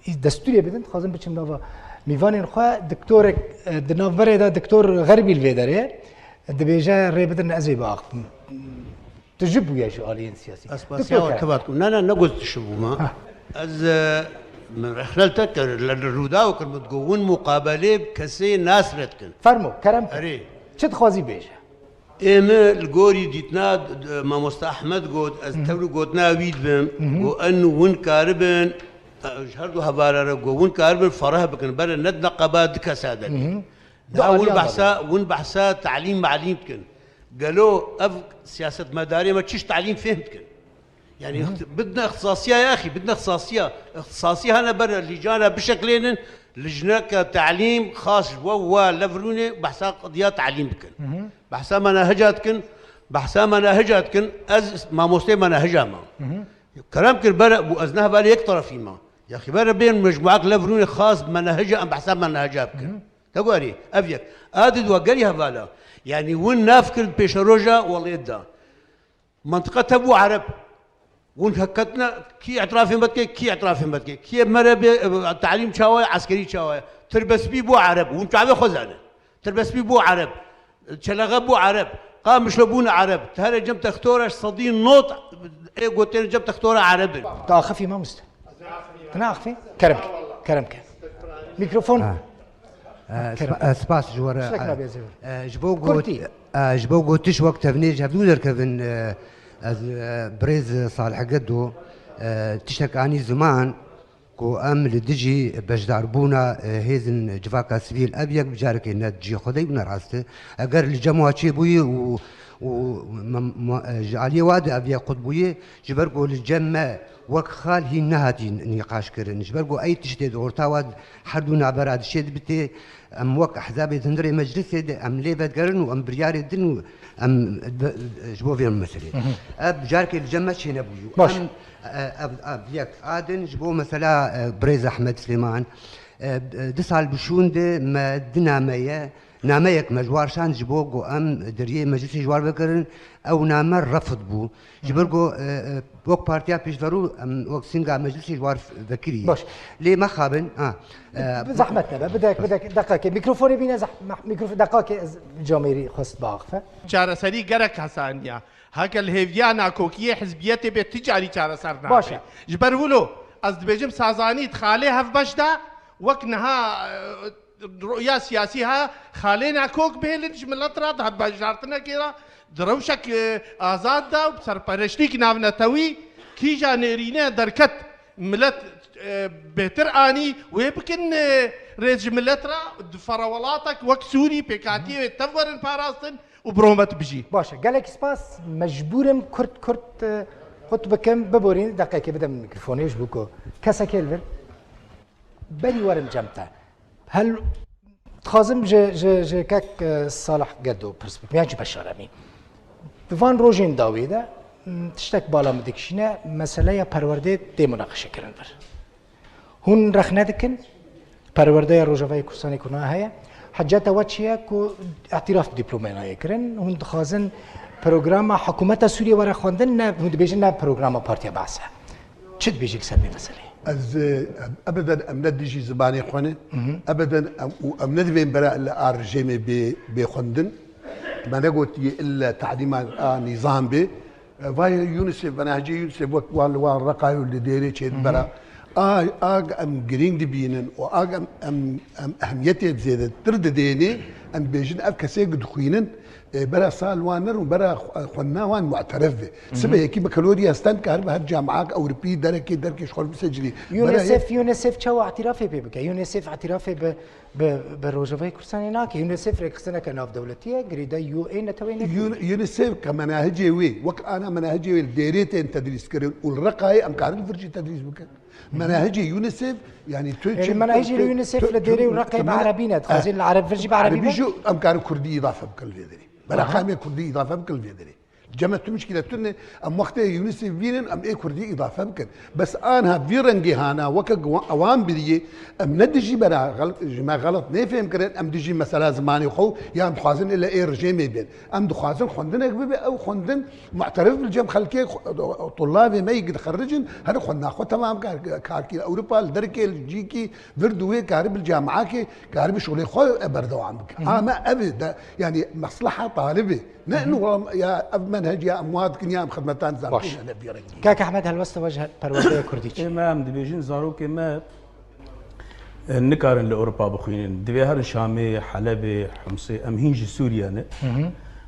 î destûrê bidin, dixwazim biçim nava mîvanên xwe. Diktorek, e, di navberê de Diktor Xerbî li vê derê dibêje, rê bidin ez ê biaxifim. Tu ji bûye ji aliyên siyasî. Ez Diktor spasiya we Kerem. Teva dikim. Na, na, ne got tu ji bûma. Ha. Ez, e, min rexnel te kir, li, li Rûdaw kir, min digot, win muqabelê bi kesê nas re dikin. Fermo, kerem kir. Erê. Çi dixwazî bêje? Ê min li gorî dîtina, d-, d-, mamoste Ehmed got, ez Hı hı. tevlî gotina wî dibim, Hı hı. got, en win karibin, e, ji her du hevara re got, win karibin fereh bikin, bere ne di neqeba di kesa de Hı hı. bî. Di Niha win aliyan behsa, de win behsa talîm malîm dikin. Gelo ev siyasetmedarê me çi ji talîm fêhm dikin? Yani Hı hı. ixti-, bidine ixtisasiya ya axî, bidine ixtisasiya. Ixtisasiya hene bere lîcana bişeklênin, lijneke talîm xas ji we, we lev rûnê behsa qediya talîm bikin. Hı hı. Behsa menahica dikin, behsa menahica dikin, ez mamostê menahica me. Hı hı. Kerem kir bere, bû ez ne hevalê yek tarafî me. Yaxî bere bên mecmuak lev rûnê xas menahica, em behsa menahica bikin. Hı hı. Te gorî, ev yek. A di dua gelî hevala. Yani win nav kir pêşeroja welêt da. Mantiqa te bû Ereb. Hûn heketine kî îtirafê me dike, kî îtirafê me dike. Kî mere bê, e, talîm çawa ye, eskerî çawa ye. Tirbespî bû Ereb. Hûn çavê xwe zanin. Tirbespî bû Ereb. Çelexe bû Ereb. Qamişlo bûn Ereb. Te here cem textora sedî not ê gotên cem textora Ereb in. Tu axifî mamoste? Tu naaxifî? Kerem ke. Kerem ke. Mikrofon. Ha. E, Kerem. spa-, e, spas ji we re. Tiştek e, rabê zêwin. E, ji bo got-, Kurtî. e, ji bo gotiş wek tevnê ji hevdû derkevin, e, ez, e, birêz Salih Gedo, e, tiştek anî ziman ku em li dijî beşdarbûna, e, hêzên civaka sivîl, ev yek bi carekê ne cihê xwe de û ne rast e. Eger li cem wa çêbûyî û, û me, me, e, ji aliyê wa de ev yek qut bûyî, ji ber ku li cem me wek xal hîn nehatî nîqaş kirin. Ji ber ku ey tiştê di orta wa her du navbera dişê dibitê, em wek ehzabê di hundirê meclisê de em lê vedigerin û em biryarê din û em be-, ji bo vê meselê. Hı hı. Ev carekê li cem me çênebûyî. Baş. Em, e, ev, ev yek a din ji bo mesela, e, birêz Ehmed Silêman, e, du sal bi şûn de me di nameye, nameyek me ji war şand ji bo ku em deriyê meclisê ji war vekirin, ew name refid bû. Ji ber ku, e, e, wek partiya pêşverû em wek singa meclisê ji war vekirî. Baş. Lê mexabin, ha, e, Bi zehmet nebe, bidek, bidek, deqakê. Mikrofonê bîne zeh-, meh-, mikrofon, deqakê ez camêrî xwest biaxife. Çareserî gerek hesaniya. Heke li hêviya nakokiyê hizbiyetê bê ti carî çareser nabe. Baş e. Ji ber wilo, ez dibêjim sazanî di xalê hevbeş de wek niha, e, Ru'ya siyasî ha, xalê nakok bihêlin ji milet re, di hevbejartinekê re, di rewşek, e, azad de û bi serpereştîk navnetewî kîja nêrîne derket. Millet, e, bêhtir anî wê bikin, e, rêz ji millet re, di ferewelatek wek Sûrî pêkhatiyê wê tev werin parastin û bi romet bijî. Baş e. Gelekî spas. Mecbûr im kurt kurt, e, xut bikim, biborîn, deqekê bidem mikrofonê ji bo ku kesekê li vir berî werim cem te. Hel dixwazim ji, ji, ji kek, e, Salih Gedo pirs bikim, yan jî Beşar Emîn. Di van rojên dawî de, m, tiştek bala min dikişîne, meseleya perwerdê tê munaqeşekirin vir. Hûn rexne dikin, perwerdeya Rojavayê Kurdistanê ku niha heye, heceta we çi ye ku îtiraf bi dîplomê nayê kirin? Hûn dixwazin programa hikûmeta Sûriyê were xwendin, ne, hûn dibêjin ne programa Partiya Be'se. Çi dibêjî li ser vê meseleyê? Ez, e, ebeden em ne dijî zimanê xwe ne. Ebeden em, û em nedivên bera li a rejêmê bê, bê xwendin. Me negotiye ille talîma a nîzam bê. E, vay UNICEF, menahecê UNICEF wek wan li wan Reqayê û li Dêrê çê dibera. A, a em girîng dibînin û a em, em, em ehmiyetê zêdetir didênê, em dibêjin ev kesê ku dixwînin, e, bera sal wan nerûn, bera xwe-, xwendina wan mu'teref be. Sibe yekî bakaloriya stand karibe her camiak Ewropî derekê, derkê ji xwe bisecilî. Bera UNICEF, UNICEF çawa îtirafê pê bike? UNICEF îtirafê bi, bi, bi Rojavayê Kurdistanê nake. UNICEF rêxistineke navdewletî ye, girêdayî U N neteweyê nekirin. Un-, UNICEF ke menahicê wê, wek ana menahicê wê li Dêrê tên tedrîs kirin û li Reqayê em karin vir jî tedrîs bikin. Menahicê UNICEF, yani tu Êrî çi-, menahicê tu-, UNICEF tu-, li Dêrê û tu-, Reqayê bi tu-, erebî ne. Dixwazin li ereb vir jî bi erebî erebî be? Jî em karin kurdî îdafe bikin li vê derê. Bera Aha. Xamê kurdî îdafe bikin li vê derê. Cem e tu mişkîle tune, em wextê UNICEF bînin, em ê kurdî îdafe bikin. Bes anha vî rengê hana, weke wan-, ewan biriyê, em ne dijî bera xel-, ji me xelet nêfêm kirin, em dijî mesela zimanê xwe û yan dixwazin ile ê rejêmê bên. Em dixwazin xwendinek bibe, ew xwendin mu'terif bi cem xelkê xwe-, tullabê me yê dixericin, her xwendina xwe temam kar, kar kir. Ewropa li derkê, li cîkî vir di wê karibin camiakê, karibin şolê xwe berdewam bike. Ama ev e de, yani mesleha talibê. Ne inu ya ev menhec ya em wa dikin ya em xidmetan Baş. Zanîn ne vî rengî. Kak Ehmed, helwesta we ji perwerdeya kurdî çi? Ê me em dibêjin zarokê me, e, nikarin li Ewropa bixwînin. Divê herin Şamê, Helebê, Himsê, em hîn ji Sûriye ne.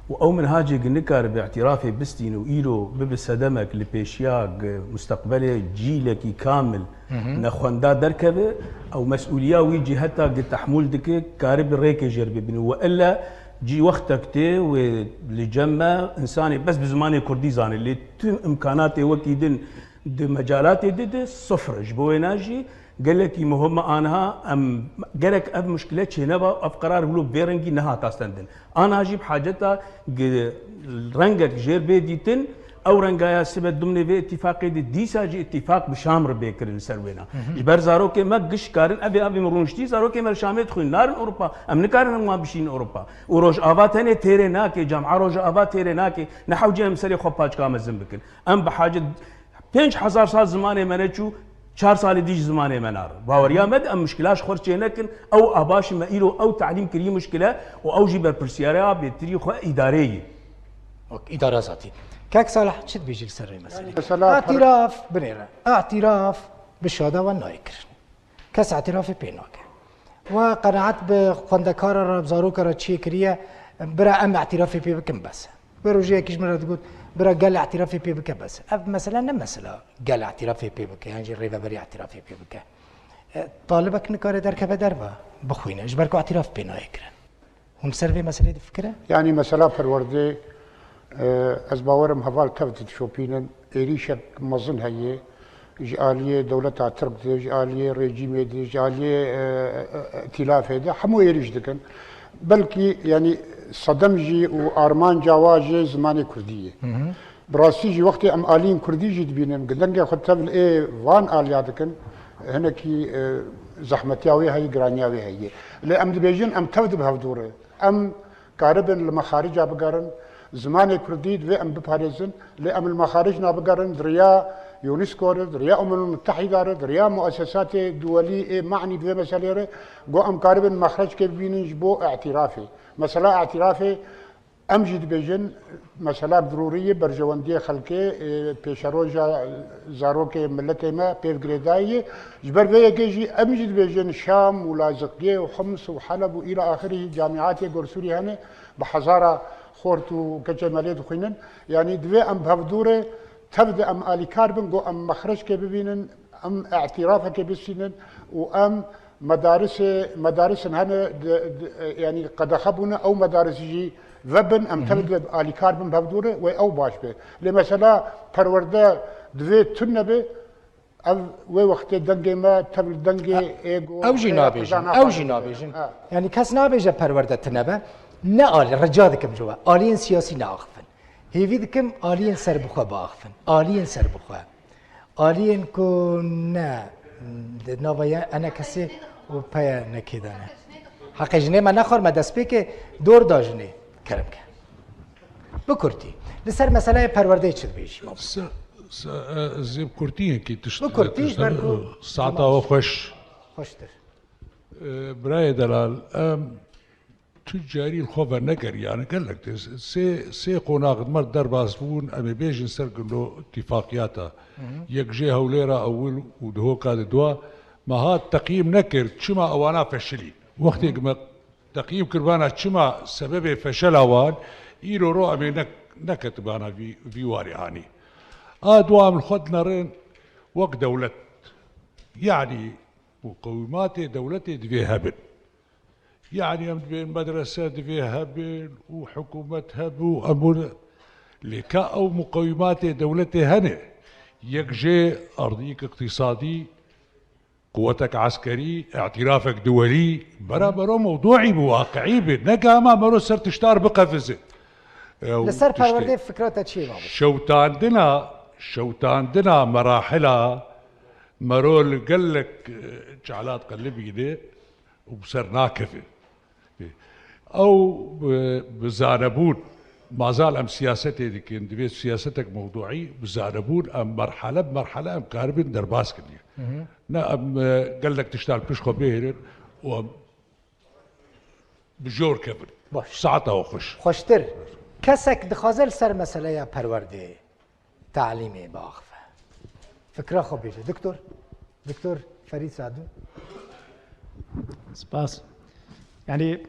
Û ew minhacê gi nikaribe îtirafê bistîn û îro bibe sedemek li pêşiya gi musteqbelê cîlekî kamil nexwenda derkeve, ew mesûliya wî cî heta gi tehmûl dike, karibe rêkê jêr bibîne. We illa cî wextek tê wê li cem me insanê bes bi zimanê kurdî zane. Lê tu imkanatê wekî din di mecalatê di de sifir e. Ji bo wêna jî gelekî muhim e aniha em gerek ev muşkile çêneba, ev qerar wilo bi vê rengî nehata stendin. Aniha jî bi haceta gi-, rengek jêr bê dîtin, ew rengaya sibe dimnê vê îtîfaqê de dîsa jî îtîfaq bi Şam re bê kirin li ser wêna. Ji ber zarokê me giş karin, ev ê, ev ê min rûniştî, zarokê me li Şamê dixwînin, narin Ewropa. Em nikarin em wan bişînin Ewropa. Û Rojava tenê têrê nake, cema Rojava têrê nake, ne hewce em serê xwe paçka mezin bikin. Em bi hacet pênc hezar sal zimanê me neçû, çar salê dî ji zimanê me nare. Baweriya me de em muşkila ji xwe re çênekin, ew ava şî me îro ew telîm kirî muşkile û ew jî berpirsiyariya bêtirî xwe îdareyê. Wek îdara zatî. Kak Salih, çi dibêjî li ser vê meselê? Mesela par- Îtiraf, binêre. Îtiraf bi şada we nayê kirin. Kes îtirafê pê nake. We qenaet bi xwendekara re, bi zaroka re çê kiriye, bira em îtirafê pê bikin bes e. Wê rojê yekî ji min re digot, bira gel îtirafê pê bike bes e. Ev mesele ne mesela gel îtirafê pê bike, yan jî rêveberî îtirafê pê bike. E, talibek nikare derkeve derve, bixwîne, ji ber ku îtiraf pê nayê kirin. Hûn li ser vê meseleyê difikirin? Yanî mesela perwerdê, e, ez bawerim heval tev dişopînin, êrîşek mezin heye, ji aliyê dewleta Tirk de, ji aliyê rejîmê de, ji aliyê, e, e, e, îtîlafê de hemû êrîş dikin. Belkî, yanî sedem jî û armanca wa jî zimanê kurdî ye. Bi rastî jî wextê em aliyên kurdî jî dibînin, dengê xwe tevl ê van aliya dikin, hinekî, e, zehmetiya wê heye, giraniya wê heye. Lê em dibêjin em tev di bi hevdû re. Em karibin li mexarica bigerin, zimanê kurdî divê em biparêzin, lê em li mexaric nabigerin, di riya UNESCO re, di riya Umemul Mutehîda re, di riya muesesatê duwelî ê manî di vê meselê re, go em karibin mexrecekê bibînin ji bo îtirafê. Mesela îtirafê Em jî dibêjin, mesela bi dirûrî ye, berjewendiyê xelkê, e, pêşeroja zarokê miletê me pê girêdayî ye. Ji ber vê yekê jî em jî dibêjin Şam û Laziqiyê û Hims û Heleb û îla axirî camîatê gor Sûrî hene, bi hezara xort û keçê me lê dixwînin. Yanî divê em bi hevdû re tev de em alîkar bin, go em mexrecekê bibînin, Em îtirafekê bistînin û em medarisê, medarisin hene, di, di, yanî qedexe bûne, ew medaris jî vebin, em tev di alîkar bin bi hevdû re, wê ew baş be. Lê mesela perwerde divê tune be, ev wê wextê dengê me tev li dengê êgo, ew jî êra nabêjin, Kurdan ew jî nabêjin. Ha. Yanî kes nabêje perwerde tune be, ne alî, rica dikim ji we, aliyên siyasî neaxifin. Hêvî dikim aliyên serbixwe biaxifin, aliyên serbixwe. Aliyên ku ne di nava ye enekesê û peye nekê de ne. Heqê jinê me nexwar, me destpêkê dor da jinê. Kerem ke. Bi kurtî. Li ser meseleyê perwerdeyê çi dibêjî, mamoste? Se-, se-, e, ez ê bi kurtiyekî tişt, Bi kurtî, tişt, ber ku saeta we xweş. Xweştir. E, birayê delal, em Tu carî li xwe vernegeriyan, gelek tê. Sê, sê qonax di me derbas bûn, em ê bêjin ser gilo îtîfaqiyata. Hı hı. Yek jê Hewlêra ewil û Dihoka di dua me hat teqyîm nekir, çima ewana feşilî. Wextê ku me teqyîm kiribana çima sebebê feşela wan, îro ro em ê ne-, neketibana vî, vî warê hanî. A dua em li xwe dinerin wek dewlet. Yanî muqewimatê dewletê divê hebin. Yanî em dibên medrese divê hebin û hikûmet hebû, em hûn, lê ka ew muqewimatê dewletê hene, yek jê erdiyek îqtîsadî, quwetek eskerî, îtirafek duwelî, bera mero mewduî bi, waqiî bi, ne gama mero ser tiştar biqefize. Ew Li ser tiştê. Perwerdê fikra te çi ye, Mamo? Şewtandina, şewtandina merahila mero li gelek, e, çalat qelibî de, û bi ser nakeve. Ew bi, bi zanebûn, mazal em siyasetê dikin, divê siyasetek mewduî, bi zanebûn em merhele bi merhele em karibin derbas kirin. Hı hı. Ne em, e, gelek tiştan pişt xwe bihêlin û em bi jor kevin. Baş. Saeta we xweş. Xweştir. Kesek dixwaze li ser meseleya perwerdê, talîmê biaxife. Fikra xwe bêje. Doktor, Doktor Ferîd Sadû. Spas. Yanî,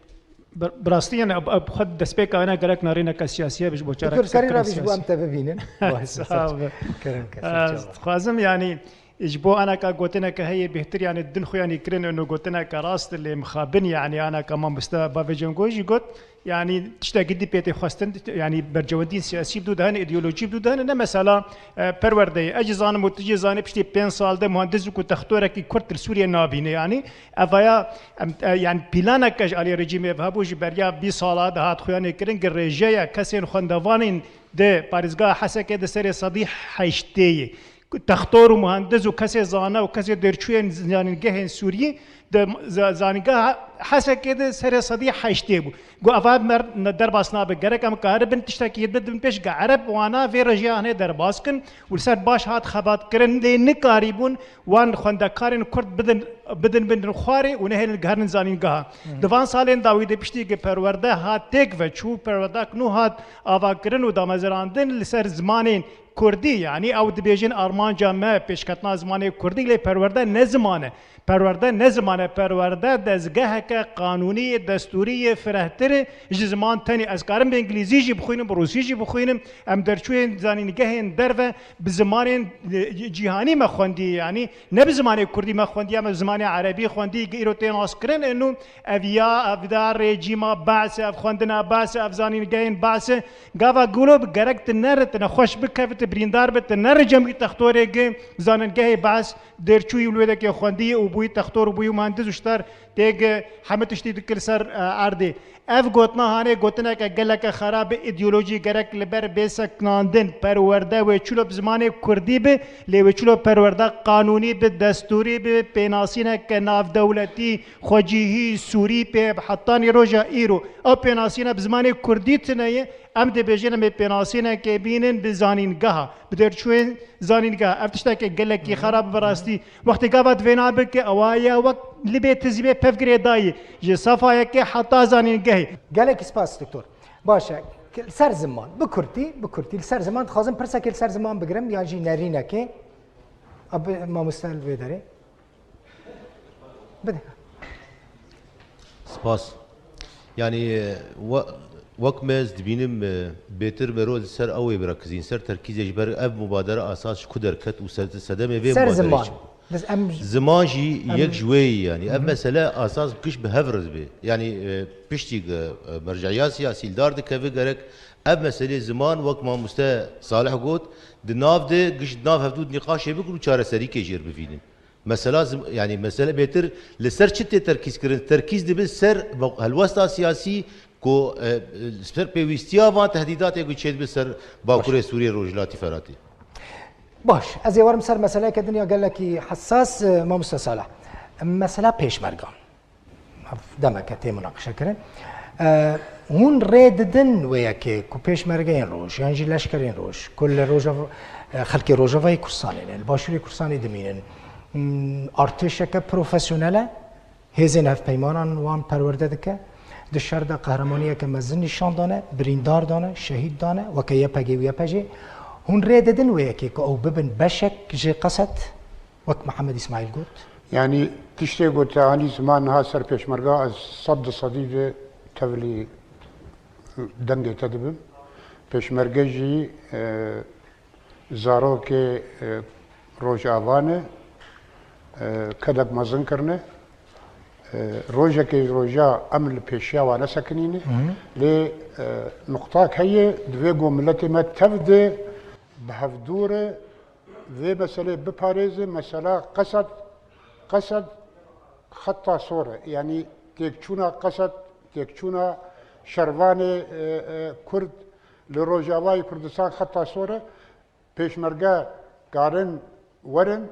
bi, bi rastî, yanî, bi, bi xwe destpêka wêna gerek narîneke siyasî ye, bi ji bo çarek Doktor, ser kerî kirên ravî ji bo siyasî. Em te bibînin. Sağ ol. Kerem kes. Ez dixwazim, yanî, ji bo anaka gotineke heye bêhtir, yanî, din xwe, yanî, kirin, eno gotineke rast, lê mixabin, yanî, anaka mamoste bavê Cengo jî got, Yanî tiştekî dî pê tê xwestin, yanî bercewendiyên siyasî bi dû de hene, îdeolojî bi dû de hene, ne mesela, e, perwerdeyê. Ez jî zanim û tu jî zanî piştî pênc sal de muhendis û ku textorekî Kurd li Sûriyê nabîne. Yanî evaya, em, e, yanî planeke ji alî rejîmê ve hebû, ji beriya bîst sala de hat xuyanê kirin, girêjeya kesên xwendevanên di parêzgeha Hesekê di serê sedî heştê ye. Textor û muhendis û kesê zane û kesê dêrçûyên zanîngehên Sûrî di za-, zanîngeha Hesekê de serê sedî heştê bû. Got, eva mer-, ne derbas nabe. Gerek em karibin tiştekî bidin pêş, ge ereb wana vê rêjeya hene derbas kin û li ser baş hat xebat kirin, lê nikarîbûn wan xwendekarên Kurd bidin, bidin bin xwarê û nehêlin geherin zanîngeha. Hı. Di van salên dawî de piştî ku perwerde hat têk ve çû, perwerdak nû hat avakirin û damezrandin li ser zimanên Kurdî, yanî ew dibêjin armanca me pêşketina zimanê Kurdî, lê perwerde ne ziman e. Perwerde ne ziman e, perwerde dezgeheke qanûnî yê, destûrî yê, firehtir e ji ziman tenê. Ez karim bi îngilîzî jî bixwînim, bi rûsî jî bixwînim. Em derçûyên zanîngehên derve bi zimanên, e, cîhanî me xwendiye, yanî ne bi zimanê Kurdî me xwendiye, me bi zimanê Erebî xwendiye, îro tê naskirin, eno ev ya, ev da rejîma Be'sê, ev xwendina Be'sê, ev zanîngehên Be'sê. Gava gulo bi gerek tu nere, tu nexweş bikevî, tu birîndar bi, tu nere cem wî textorê gi zanîngehê Be's, dêrçûyî û li wê dekê xwendiyê û bûyî textor û bûyî muhendis û ji ter tê gi hemî tiştî dikir ser, e, erdê. Ev gotina hanê gotineke geleke xerab bi îdeolojî gerek li ber bê sekinandin. Perwerde wê çilo bi zimanê kurdî bi, lê wê çilo perwerde qanûnî bi, destûrî bi, pênasîneke navdewletî, xwecihî, sûrî pê bi hetanî roja îro. Ew pênasîne bi zimanê kurdî tune ye. Em dibêjin em ê pênasînekê bînin bi zanîngeha, bi dêrçûyên zanîngeha. Ev tiştekê gelekî xerab bi rastî. Wextê gava divê nabike, ewa ye wek libê tizîbê pevgirêdayî. Ji sefa yekê heta zanîngehê. Gelekî spas, doktor. Baş e. Li ser ziman, bi kurtî, bi kurtî. Li ser ziman, dixwazim pirsekê li ser ziman bigirim, yan jî nerînekê. Abi, mamoste li vê derê. Bide. Spas. Yanî, e, we-, wek me ez dibînim, e, bêtir mero li ser ew ê birakizîn, ser terkîzê ji ber ev mubadere esas ji ku derket û sed-, sedemê vê Ser mubadereyê ziman. çi bû? Biz em Ziman jî em yek ji wê ye, yanî ev mesele esas giş bi hev re dibe. Yanî, e, piştî ku, e, merceya siyasî li dar dikeve, gerek ev meselê ziman, wek mamoste Salih got, di nav de giş di nav hevdû nîqaşê bikin û çareserîkê jê re bivînin. Mesela zim-, yanî mesele bêtir li ser çi tê terkîz kirin? Terkîz dibe ser me-, helwesta siyasî ku, e, ser pêwîstiya van tehdîdatê ku çêdibe ser Bakurê Sûriyê, Rojhilatî Feratê. Baş, ez ê werim ser meseleyeke din ya gelekî hesas, e, mamoste Salih. Mesela pêşmergan. Ev demeke tê munaqeşe kirin. E, hûn rê didin wê yekê ku pêşmergeyên roj, yan jî leşkerên roj, ku li Rojava, e, xelkê Rojavayê Kurdistanê ne, li Başûrê Kurdistanê dimînin, m, artêşeke profesyonel e, hêzên hevpeymanan wan perwerde dike, di şer de qehremaniyeke mezin nîşan dane, birîndar dane, şehîd dane, weke Y P G û Y P G. Hûn rê didin wê yekê ku ew bibin beşek ji Qesed, wek Mihemed Îsmaîl got? Yanî tiştê ku te anî ziman niha ser pêşmerga, ez sed di sedî de tevlî dengê te dibim. Pêşmerge jî, e, zarokê, e, Rojava ne, e, kedek mezin kirine. E, rojekê ji roja em li pêşiya wan nesekinîne. Lê, e, nuqtak heye, divê ku miletê me tev de bi hevdû re vê meselê biparêze. Mesela Qesed, Qesed xeta sor e. Yanî têkçûna Qesed, têkçûna şervanê, e, e, Kurd li Rojavayê Kurdistan xeta sor e. Pêşmerge karin werin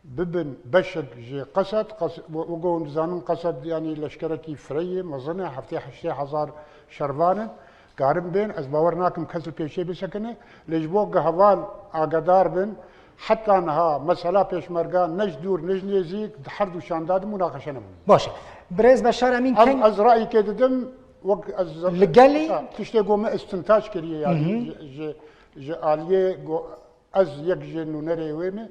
bibin beşek ji Qesed, Qes-, we-, weke hûn dizanin Qesed, yanî leşkerekî fireyê, mezin e, heftê heştê hezar şervan in, karin bên, ez bawer nakim kes li pêşê bisekine, lê ji bo ku heval agedar bin, heta niha mesela pêşmerga ne ji dûr ne ji nêzîk di her du şanda de munaqeşe nebûn. Baş e. Birêz Beşar Emîn Ev Keng ez rayîkê didim, wek ez Li gelî ha, tiştê ku me istintac kiriye, yanî Hı hı. ji, ji, ji aliyê ku ez yek ji nûnerê wê me,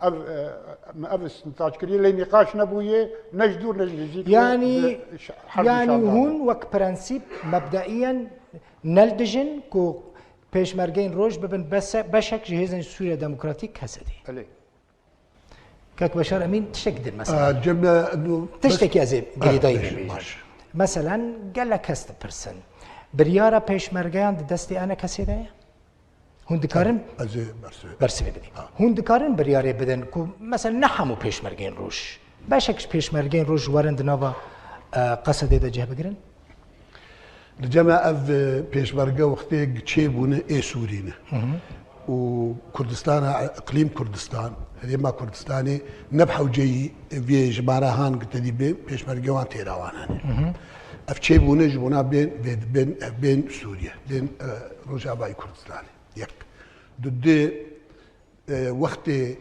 ev, e, me ev istintac kiriye, lê nîqaş nebûye, ne ji dûr ne ji nêzîk de Yanî, di ş-, her du yanî şanda de. Hûn wek prensîp mebdeiyen ne li dijin ku pêşmergeyên roj bibin bese-, beşek ji hêzên Sûriya Demokratîk, K S D'ê. Belê. Kak Beşar Emîn, tiştek din mesela. Aa, cem, e, no, Tiştekî ez ê Ah, girêdayî baş, bibêjim. baş. Meselen, gelek kes dipirsin. Biryara pêşmergeyan di destê E N K S'ê de ye? Hûn dikarin Ez ê bersivê. bersivê bidin. Ha. Hûn dikarin biryarê bidin ku mesela ne hemû pêşmergeyên roj, beşek ji pêşmergeyên roj werin di nava, e, Qesedê de cih bigirin? Li cem me ev, e, pêşmerge wextê çêbûne ê Sûrî ne. Hı hı. Û Kurdistana, iqlîm Kurdistan, herêma Kurdistanê ne bi hewceyî vê jimara han ku te dî bên pêşmerge wan têra wan hene. Hı hı. Ev çêbûne ji bona bên, vê, bên, ev bên Sûriye, bên, e, Rojavayê Kurdistanê. Yek. Du, du, e, wextê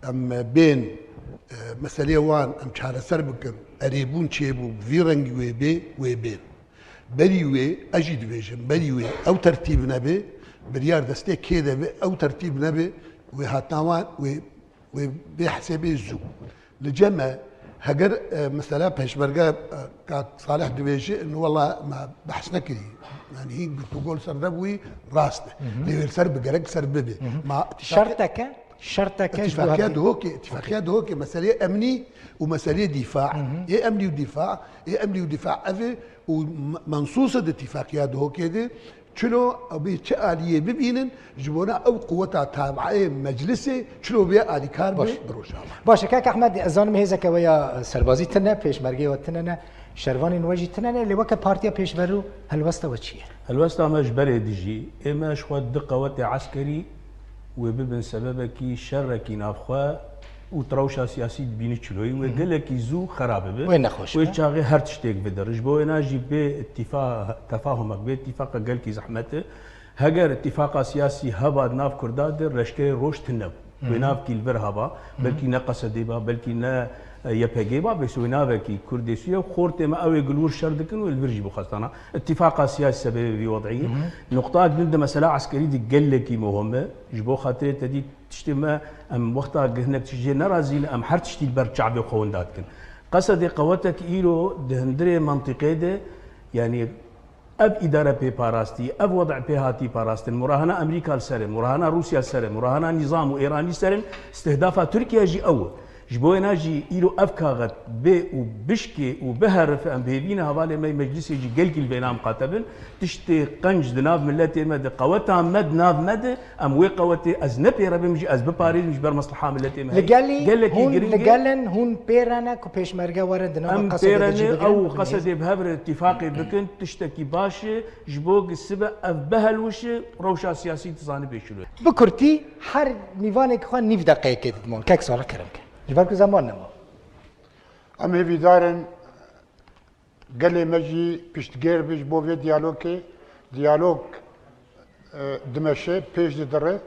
em bên, e, meselê wan em çareser bikin, erêbûn çêbû, bi vî rengî wê bê, wê bên. Berî wê, ez jî dibêjim, berî wê ew tertîb nebe, biryar destê kê de be, ew tertîb nebe, wê hatina wan, wê, wê bê hesêbê zû. Li cem me, heger, e, mesela pêşmerge, e, Kak Salih dibêje, no wela me behs nekirî. Yanî hîn gotûgol ser de bûyî, rast e. Hı hı. Lê wê li ser bi gerek ser bibe. Hı hı. Ma Şerteke, şerteke ji bo Îtîfaqiya hevdî- Duhokê, îtîfaqiya Duhokê, meseleyê emnî û meseleyê dîfa. Hı hı. Ê emnî û dîfa, ê emnî û dîfa ev e û me-, mensûs e di îtîfaqiya Duhokê de. Çilo ew bê çi aliyê bibînin, ji bona ew quweta tabieyê meclisê çilo bê alîkar be Baş. bi Rojava. Baş e, kak Ehmed, ez zanim hêzeke we ya serbazî tune, pêşmergeyê we tune ne, şervanên we jî tune ne, lê weke partiya pêşverû helwesta we çi ye? Helwesta me ji berê dijî, ê me ji xwe di qewetê eskerî wê bibin sebebekî şerekî navxwe û di rewşa siyasî dibînî çiloyî wê Hı hı. gelekî zû xera bibe. Wê nexweş Wê be. çaxê her tiştêk bide. Ji bo wêna jî bê îtîfa-, tefahumek, bê îtîfaqa gelkî zehmet e. Heger îtîfaqa siyasî heba di nav Kurda de, leşkerê roj tune bû. Hı hı. Wê navkî li vir heba, Hı hı. belkî ne Qesedê ba, belkî ne, e, Y P G ba, bes wê navekî Kurdê Sûriye û xortê me ew ê gulwir şer dikin û li vir jî bixwestana. Îtîfaqa siyasî sebebê vî wed'iyê. Hı hı. Nuqtak din de mesela eskerî de gelekî muhim e. Ji bo xatirê te dî tiştê me, em wexta gi hinek tişt jê nerazî ne, em her tiştî li ber çavê xwe winda dikin. Qesedê qewetek îro di hundirê mentiqê de, yanî ev îdare pê parastî, ev wed'e pê hatî parastin, murahana Amerîka li ser e, murahana Rûsya li ser e, murahana nîzam û Êranî li ser in, istihdafa Tirkiye jî ew e. Ji bo wêna jî îro ev kaxet bê û bişkê û biherife, em bi hêvî ne hevalê me yê meclisê jî gelkî li vêna miqate bin. Tiştê qenc di nav miletê me de, qeweta me di nav me de, em wê qewetê ez ne pê re bim jî ez biparêzim ji ber mesleha miletê me. Li gelî Gelekî hûn giring li e. Gel in, hûn pê re ne ku pêşmerge werin di nava Em Qesedê pê re de cî ne bigirin? Ew Qesedê bi hev re îtîfaqê bikin, tiştekî baş e. Ji bo gi sibe ev bihelwişe, rewşa siyasî dizane pêşûre. Bi kurtî, her mîvanekî xwe nîv deqeyekê didimon. Kek Sala, kerem ke. Ji ber ku zeman nema. Em hêvîdar in gelê me jî piştgêr bi ji bo vê diyalogê. Diyalog, e, dimeşe, pêş didire.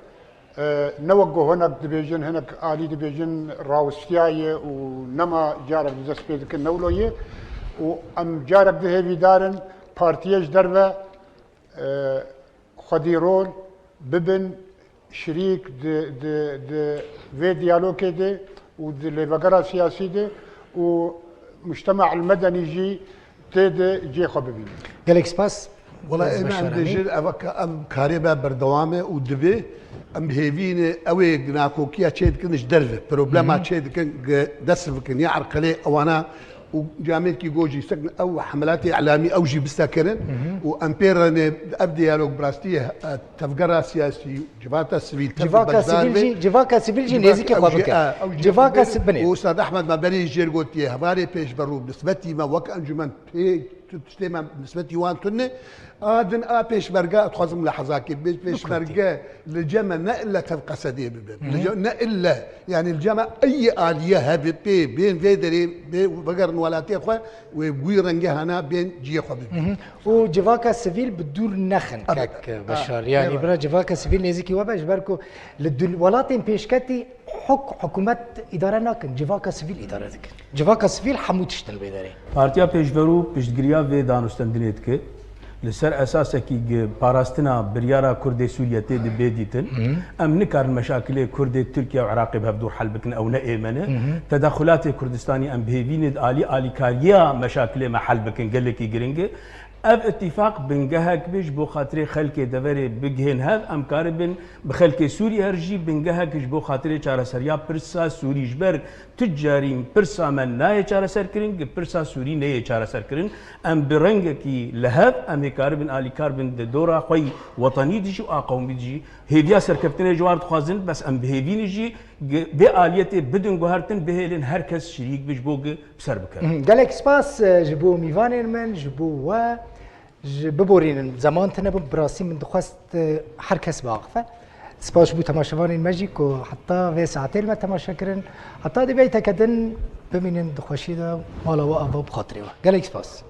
E, ne wek ku hinek dibêjin, hinek alî dibêjin, rawistiyaye û nema carek bi dest pê dikin, ne wilo ye. Û em carek di hêvîdar in partiyê ji derve, e, xwedî rol bibin şirîk di, di, di vê diyalogê de û di lêvegera siyasî de û mujtema el medenî jî tê de cihê xwe bibînin. Gelek spas. Wela Ez ê me em Beşar Emîn. Dibêjin, ev ke em karê me berdewam e û divê em hêvî ne ew ê nakokiya çê dikin ji derve, problema Hı hı. çê dikin, ge-, dest bikin ya erqelê ewana û camêkî go jî sek ew hemilatê îlamî ew jî bisekirin Hı hı. û em pê re ne ev diyalog bi rastî, e, tevgera siyasî, civata sivîl, tev Civaka beşdar sivîl be. Jî, civaka sivîl jî Civaka nêzîkî ew xwe jî, bike. E, ew jî Civaka ew jî, si-, binê. Û Ustad Ehmed me berê jêr gotiye, hevalê pêşberû, nisbetî me wek encûmen pê tu tiştê me nisbetî wan tune. A din a pêşmerge, ez dixwazim mulahezakê bêj, pêşmerge li cem me ne ille tev Qesedê bibin. Li Hı hı. cem, ne ille, yani li cem me ey aliye hebe pê, bên vê derê, bê, vegerin welatê xwe, wê bi wî rengê hana bên cihê xwe bibin. Hı hı. Û civaka sivîl bi dûr nexin, Ab-, kek a, Beşar. Yani eyvallah. Bira civaka sivîl nêzîkî we be, ji ber ku li dun-, welatên pêşketî huk-, hikûmet îdare nakin, civaka sivîl îdare dikin. Civaka sivîl hemû tişt in li vê derê. Partiya Pêşverû piştgiriya vê danûstendinê dike. Li ser esasekî gi parastina biryara Kurdê Sûriye tê di bê dîtin. Hı. Em nikarin meşakilê Kurdê Tirkiye û Iraqê bi hevdû hel bikin, ew ne ê me ne. Hı hı. Tedexulatê Kurdistanî em bi hêvî ne di alî alîkariya meşakilê me hel bikin, gelekî giring e. Ev îtîfaq bingehek be ji bo xatirê xelkê deverê bigihên hev, em karibin bi xelkê Sûrî her jî bingehek ji bo xatirê çareseriya pirsa Sûrî, ji ber tu carî pirsa me nayê çareserkirin, gi pirsa Sûrî neyê çareserkirin. Em bi rengekî li hev, em ê karibin alîkar bin di dora xwe yî wetenî dijî û a qewmî dijî. Hêviya serkeftinê ji wan dixwazin, bes em bi hêvî ne jî gi-, vê aliyetê bidin guhertin, bihêlin her kes şirîk bi ji bo gi bi ser bikevin. Mhm. Gelek spas, e, ji bo mîvanên min, ji bo we. Ji biborînin, zeman tune bû, bi rastî min dixwest, e, her kes biaxife. Spas ji bo temaşevanên me jî ku heta vê saetê li me temaşe kirin. Heta dê beyteke din bimînin di xweşî de, mala we ava bi xatirê we. Gelek spas.